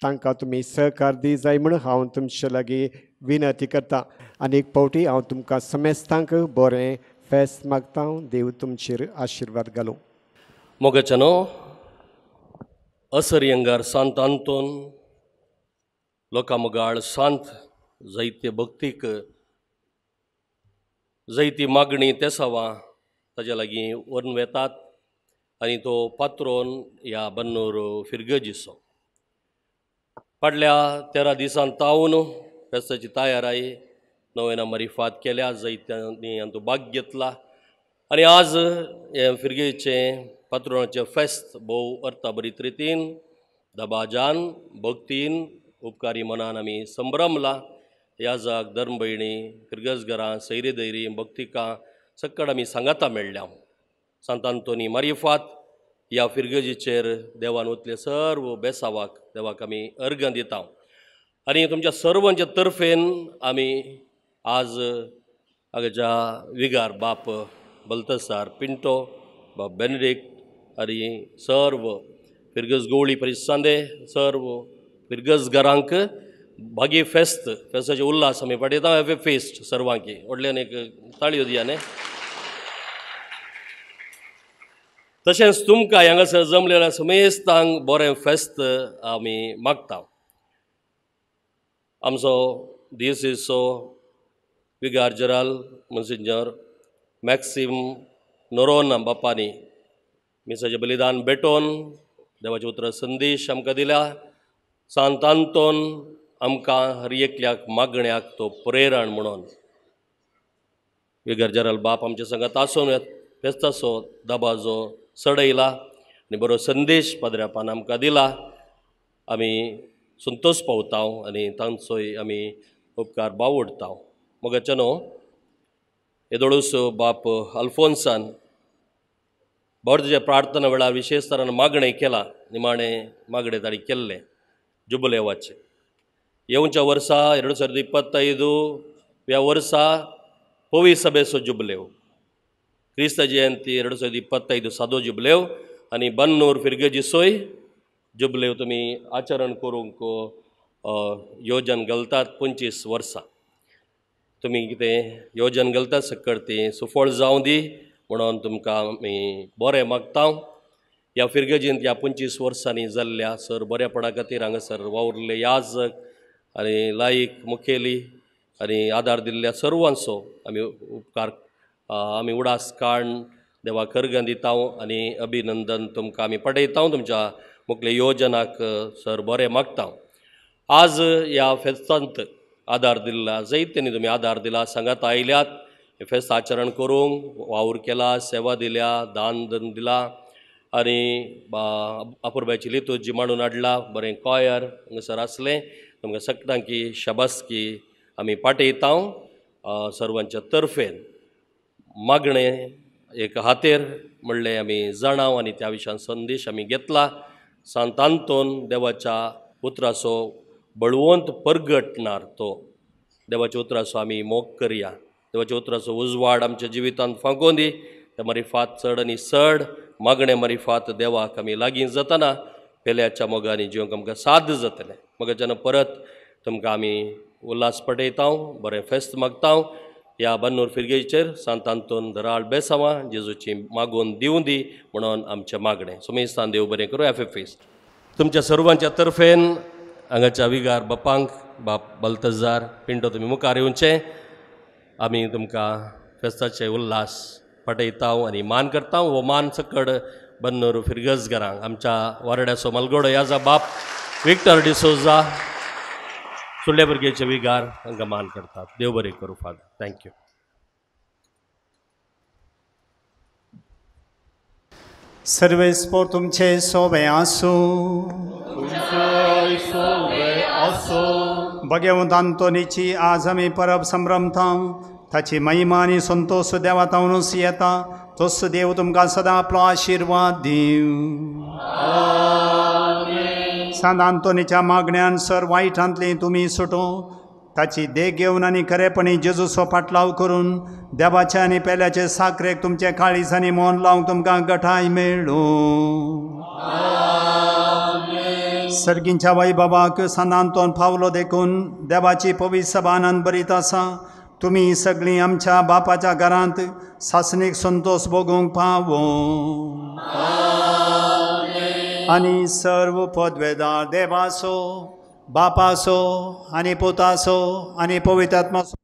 तांकां तुमी सहकार दी जाय म्हूण हांव तुमचे लागीं विनंती करता. आनी एक फावटी हांव तुमकां समेस्तांक बरें फेस्त मागता. देव तुमचेर आशिर्वाद घालूं. मोगाच्यानो असरयंगार सांत आंतोन लोकां मोगाळ सांत जायते भक्तीक जायती मागणी तेसावां ताज्या लागीं व्हरून वेतात आनी तो पात्रोन ह्या बन्नूर फिरगजिसो फाटल्या 13 दिसां तावन फेस्ताची तयाराय नोवेना मारिफात केल्या जैत्यांनी हातूंत भाग घेतला आनी आज हें फिरगेचें पात्रोनाचें फेस्त भोव अर्थाभरीत रितीन दबाजान भक्तीन उपकारी मनान आमी संभ्रमला. याजाक धर्मभयणी फिरगजघरां सैरी दैरी भक्तिकां सक्कड आमी सांगाता मेळ्ळ्या. सांत आंतोनी मारिफात ह्या फिरगजीचेर देवान वतले सर्व बेसावाक देवाक आमी अर्गां दिता आनी तुमच्या सर्वांच्या तर्फेन आमी आज हांगाच्या विगार बाप बलतसार पिंटो बाप बेनेडिक्ट आनी सर्व फिरगज गोवळी परिसांदे सर्व फिरगजघरांक भागी फेस्त फेस्ताचे उल्हास आमी पाठयता. Happy fest सर्वांकी. व्हडल्यान एक ताळयो दिया न्ही. तशेंच तुमकां हांगासर जमलेल्या समेस्तांक बरें फेस्त आमी मागता. आमचो दियेसीचो विगार जेराल मोन्सिंजर मॅक्सीम नोरोना बापांनी मिसाचें बलिदान भेटोवन देवाचें उतर संदेश आमकां दिल्या. सांत आंतोन आमकां हर एकल्याक मागण्याक तो प्रेरण म्हणून विगार जेराल बाप आमच्या संगात आसून फेस्ताचो दबाजो चडयला आनी आनी बरो संदेश पाद्र्यापान आमकां दिला. आमी संतोश पावता आनी तांचोय आमी उपकार बावडटा. मगाच्यानो येदोळूस बाप अल्फोन्सान भारतीय प्रार्थना वेळार विशेष तरान मागणें केलां, निमाणें मागणें तांणी केल्लें जुबलेवाचें. येवच्या वर्सा 2025 ह्या वर्सा पवी सभेचो जुबलेव, क्रिस्त जयंती 2025 सादो जुबलेव आनी बन्नूर फिरगेजीसोय जुबलेव तुमी आचरण करूंक योजन घालतात. 25 वर्सां तुमी कितें योजन घालतात सकळ ती सुफळ जावं दी म्हणून तुमकां आमी बरें मागता. ह्या फिरगेजींत ह्या 25 वर्सांनी जाल्ल्या सर बऱ्यापणा खातीर हांगासर वावुरले याजक आनी लायक मुखेली आनी आदार दिल्ल्या सर्वांचो आमी उपकार आमी उडास काण देवा करगन दिता आनी अभिनंदन तुमकां आमी पडयता. तुमच्या मुखले योजनाक सर बरें मागता. आज ह्या फेस्तांत आदार दिल्ला जैत्यांनी तुमी आदार दिला, सांगात आयल्यात हे फेस्त आचरण करूंक वावर केला, सेवा दिल्या, दान धन दिला आनी अपुरबायची लितूजी मांडून हाडला. बरें कॉयर हांगासर आसलें, तुमकां सगळ्यांकी शाबासकी आमी पाठयता. सर्वांच्या तर्फेन मागणें एक हातेर म्हणलें आमी जाणाव आनी त्या विशयान संदेश आमी घेतला. सांत आंतोन देवाच्या उतराचो बळवंत परगटणार तो देवाच्या उतराचो आमी मोग करया. देवाच्या उतराचो उजवाड आमच्या जिवितांत फांकोवन दी. त्या मारिफात चड आनी चड मागणें मारिफात देवाक आमी लागीं जातना पेल्याच्या मोगांनी जिवंक आमकां साद जातलें. मगाच्यान परत तुमकां आमी उल्हास पटयता, बरें फेस्त मागता. ह्या बन्नूर फिरगेचेर सांत आंतोन दराळ बेसांवां जेजूची मागून दिवं दी म्हणून आमचें मागणें. सुमेस्तान देव बरें करूं. हॅपी फेस्त तुमच्या सर्वांच्या तर्फेन हांगाच्या विगार बापांक बाप बलतजार पिंटो तुमी मुखार येवचें. आमी तुमकां फेस्ताचे उल्हास पटयता आनी मान करता. हो मान सकड बन्नूर फिरगजगारांक आमच्या वारड्याचो मलगोडो याजा बाप विक्टर डिसोजा सुर्ल्या भुरग्याचे विगार हांकां मान करतात. देव बरें करूं फादर. Thank you. सर्वेस्पोर तुमचे सोबे आसूं. भगवंत आंतोनीची आज आमी परब संभ्रमता. ताची महिमा आनी संतोष देवा तावनूच येता. तोच देव तुमकां सदां आपलो आशिर्वाद दिवं. सांत आंतोनीच्या मागण्यान सर वायटांतली तुमी सुटो. ताची देख घेवन आनी खरेपणी जेजूचो फाटलाव करून देवाचे आनी पेल्याचे साकरेक तुमचे काळीज आनी मन लावंक तुमकां गठाय मेळूं. सर्गींच्या वैभवाक सांत आंतोन पावलो देखून देवाची पवित्र सभा आनंद भरीत आसा. तुमी सगळीं आमच्या बापाच्या घरांत सासणीक संतोष भोगूंक पावो. आनी सर्व पदवेदार देवाचो बापाचो आनी पुताचो आनी पवित्र आत्माचो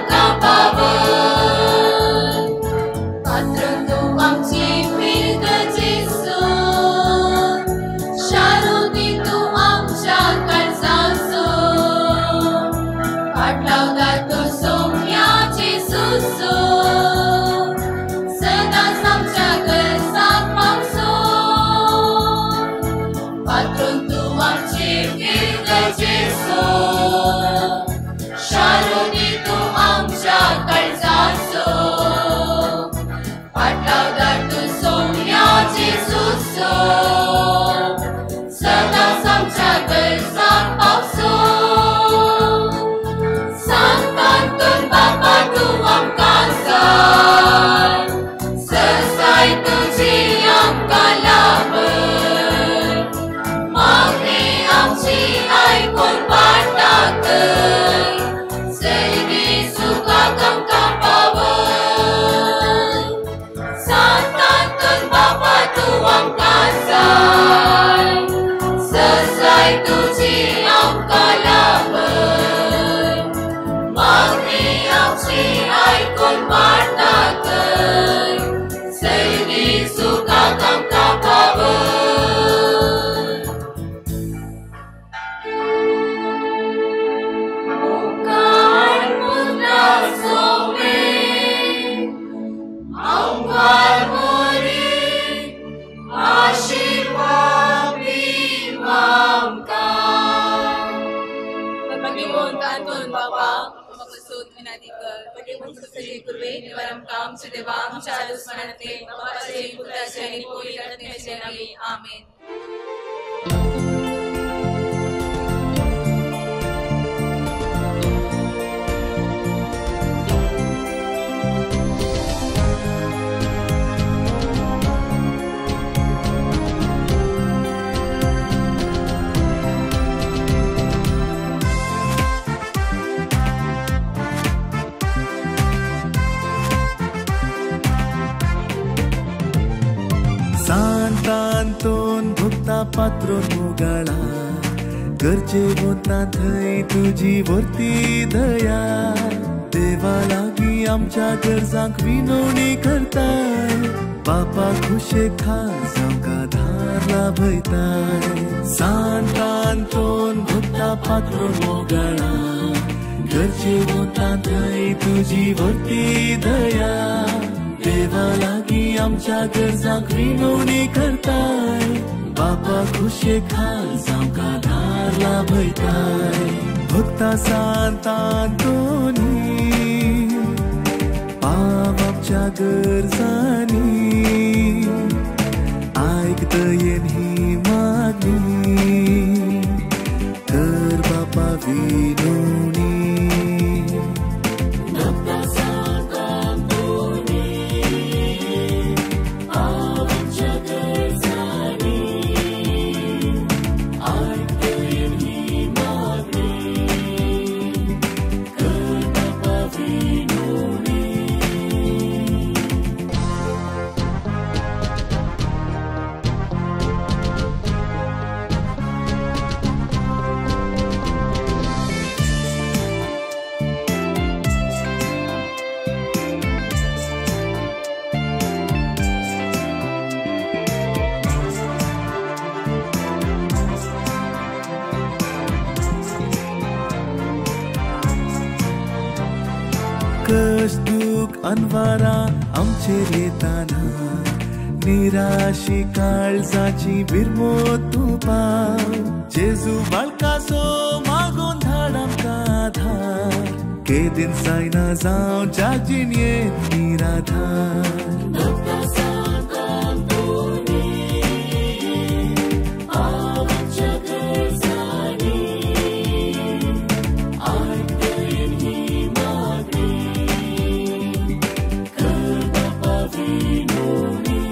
आमकां पावय. पात्रून तूं आमची फिरगजेचो, शारुनी तूं आमच्या काळजाचो, पाटलावदार तूं सोम्या जेजूचो, सदांच आमच्या गरजांक पावचो. पात्रून तूं आमची फिरगजेचो, शारुनी तूं आमच्या काळजाचो, पाटलावदार तूं सोम्या जेजूचो, सदांच आमच्या गरजांक पावचो. सांतांतून बापा तूं आमकां जाय, सरसाय तुजी आमकां लाभय, मागणी आमची आयकून वाटाकय, सर्गी सुखाक आमकां पावय. सांतांतून बापा तूं आमकां जाय, सरसाय तुजी आमकां लाभय, मागणी आमची आयकून वाटाकय, सर्गी सुखाक आमकां पावय. मुखार मुद्रा सोमे, आंगार मोरी, आशीर्वाद आमकां. भगवंत आंतोन बाबा आमकां विनंती कर. भगवंत तुजे कुर्वे निवार आमकां आमच्या देवा आमच्या दुस्मनांतले बापाचे पुताचे आनी पवित्र आत्म्याचे नांवी आमेन. सांतांतोन भुगता पात्रोन मुगाळा, गरजे वता थंय तुजी वर्ती दया, देवा लागीं आमच्या गरजांक विनवणी करताय, बापा खुशे खास आमकां धार लाभयताय. सांतांतोन भुगता पात्रोन मुगाळा, गरजे वता थंय तुजी वर्ती दया, देवा लागीं आमच्या गरजांक विनवणी करताय, बापा खुशे खास आमकां धार लाभयताय. भक्ता सांतांतोनी पाव आमच्या गरजांनी, आयक दयेन ही मागणी, कर बापा विनवणी. भक्ता सांतांतोनी पाव आमच्या गरजांनी, आयक दयेन ही मागणी, कर बापा विनवणी. कश्ट दूख अनवारा आमचेर येताना, निराशी काळजाची बिरमो तूं पाव, जेजू बाळकासो मागून धाड आमकां आधार, केदीन जायना जावच्या जिणयेंत निराधार. भक्ता सांतांतोनी पाव आमच्या गरजांनी, आयक दयेन ही मागणी, कर बापा विनवणी.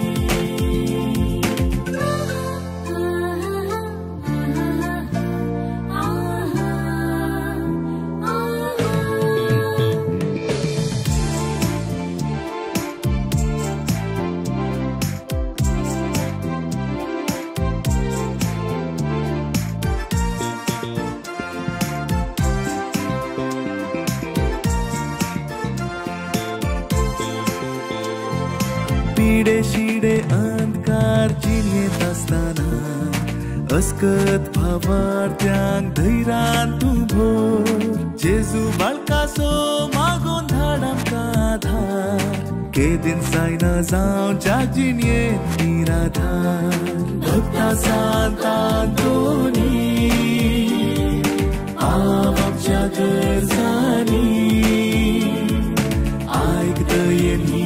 पिडे शिडे अंधकार जिणेंत आसतना अस्कत भावार्थ्यांक धैर्यान तूं भोर जेजू बाळकासो मागून धाड आमकां आधार केदीन जायना जावच्या जिणेंत निराधार भक्ता सांत आंतोनी आव आमच्या गरजांनी आयक दयेन.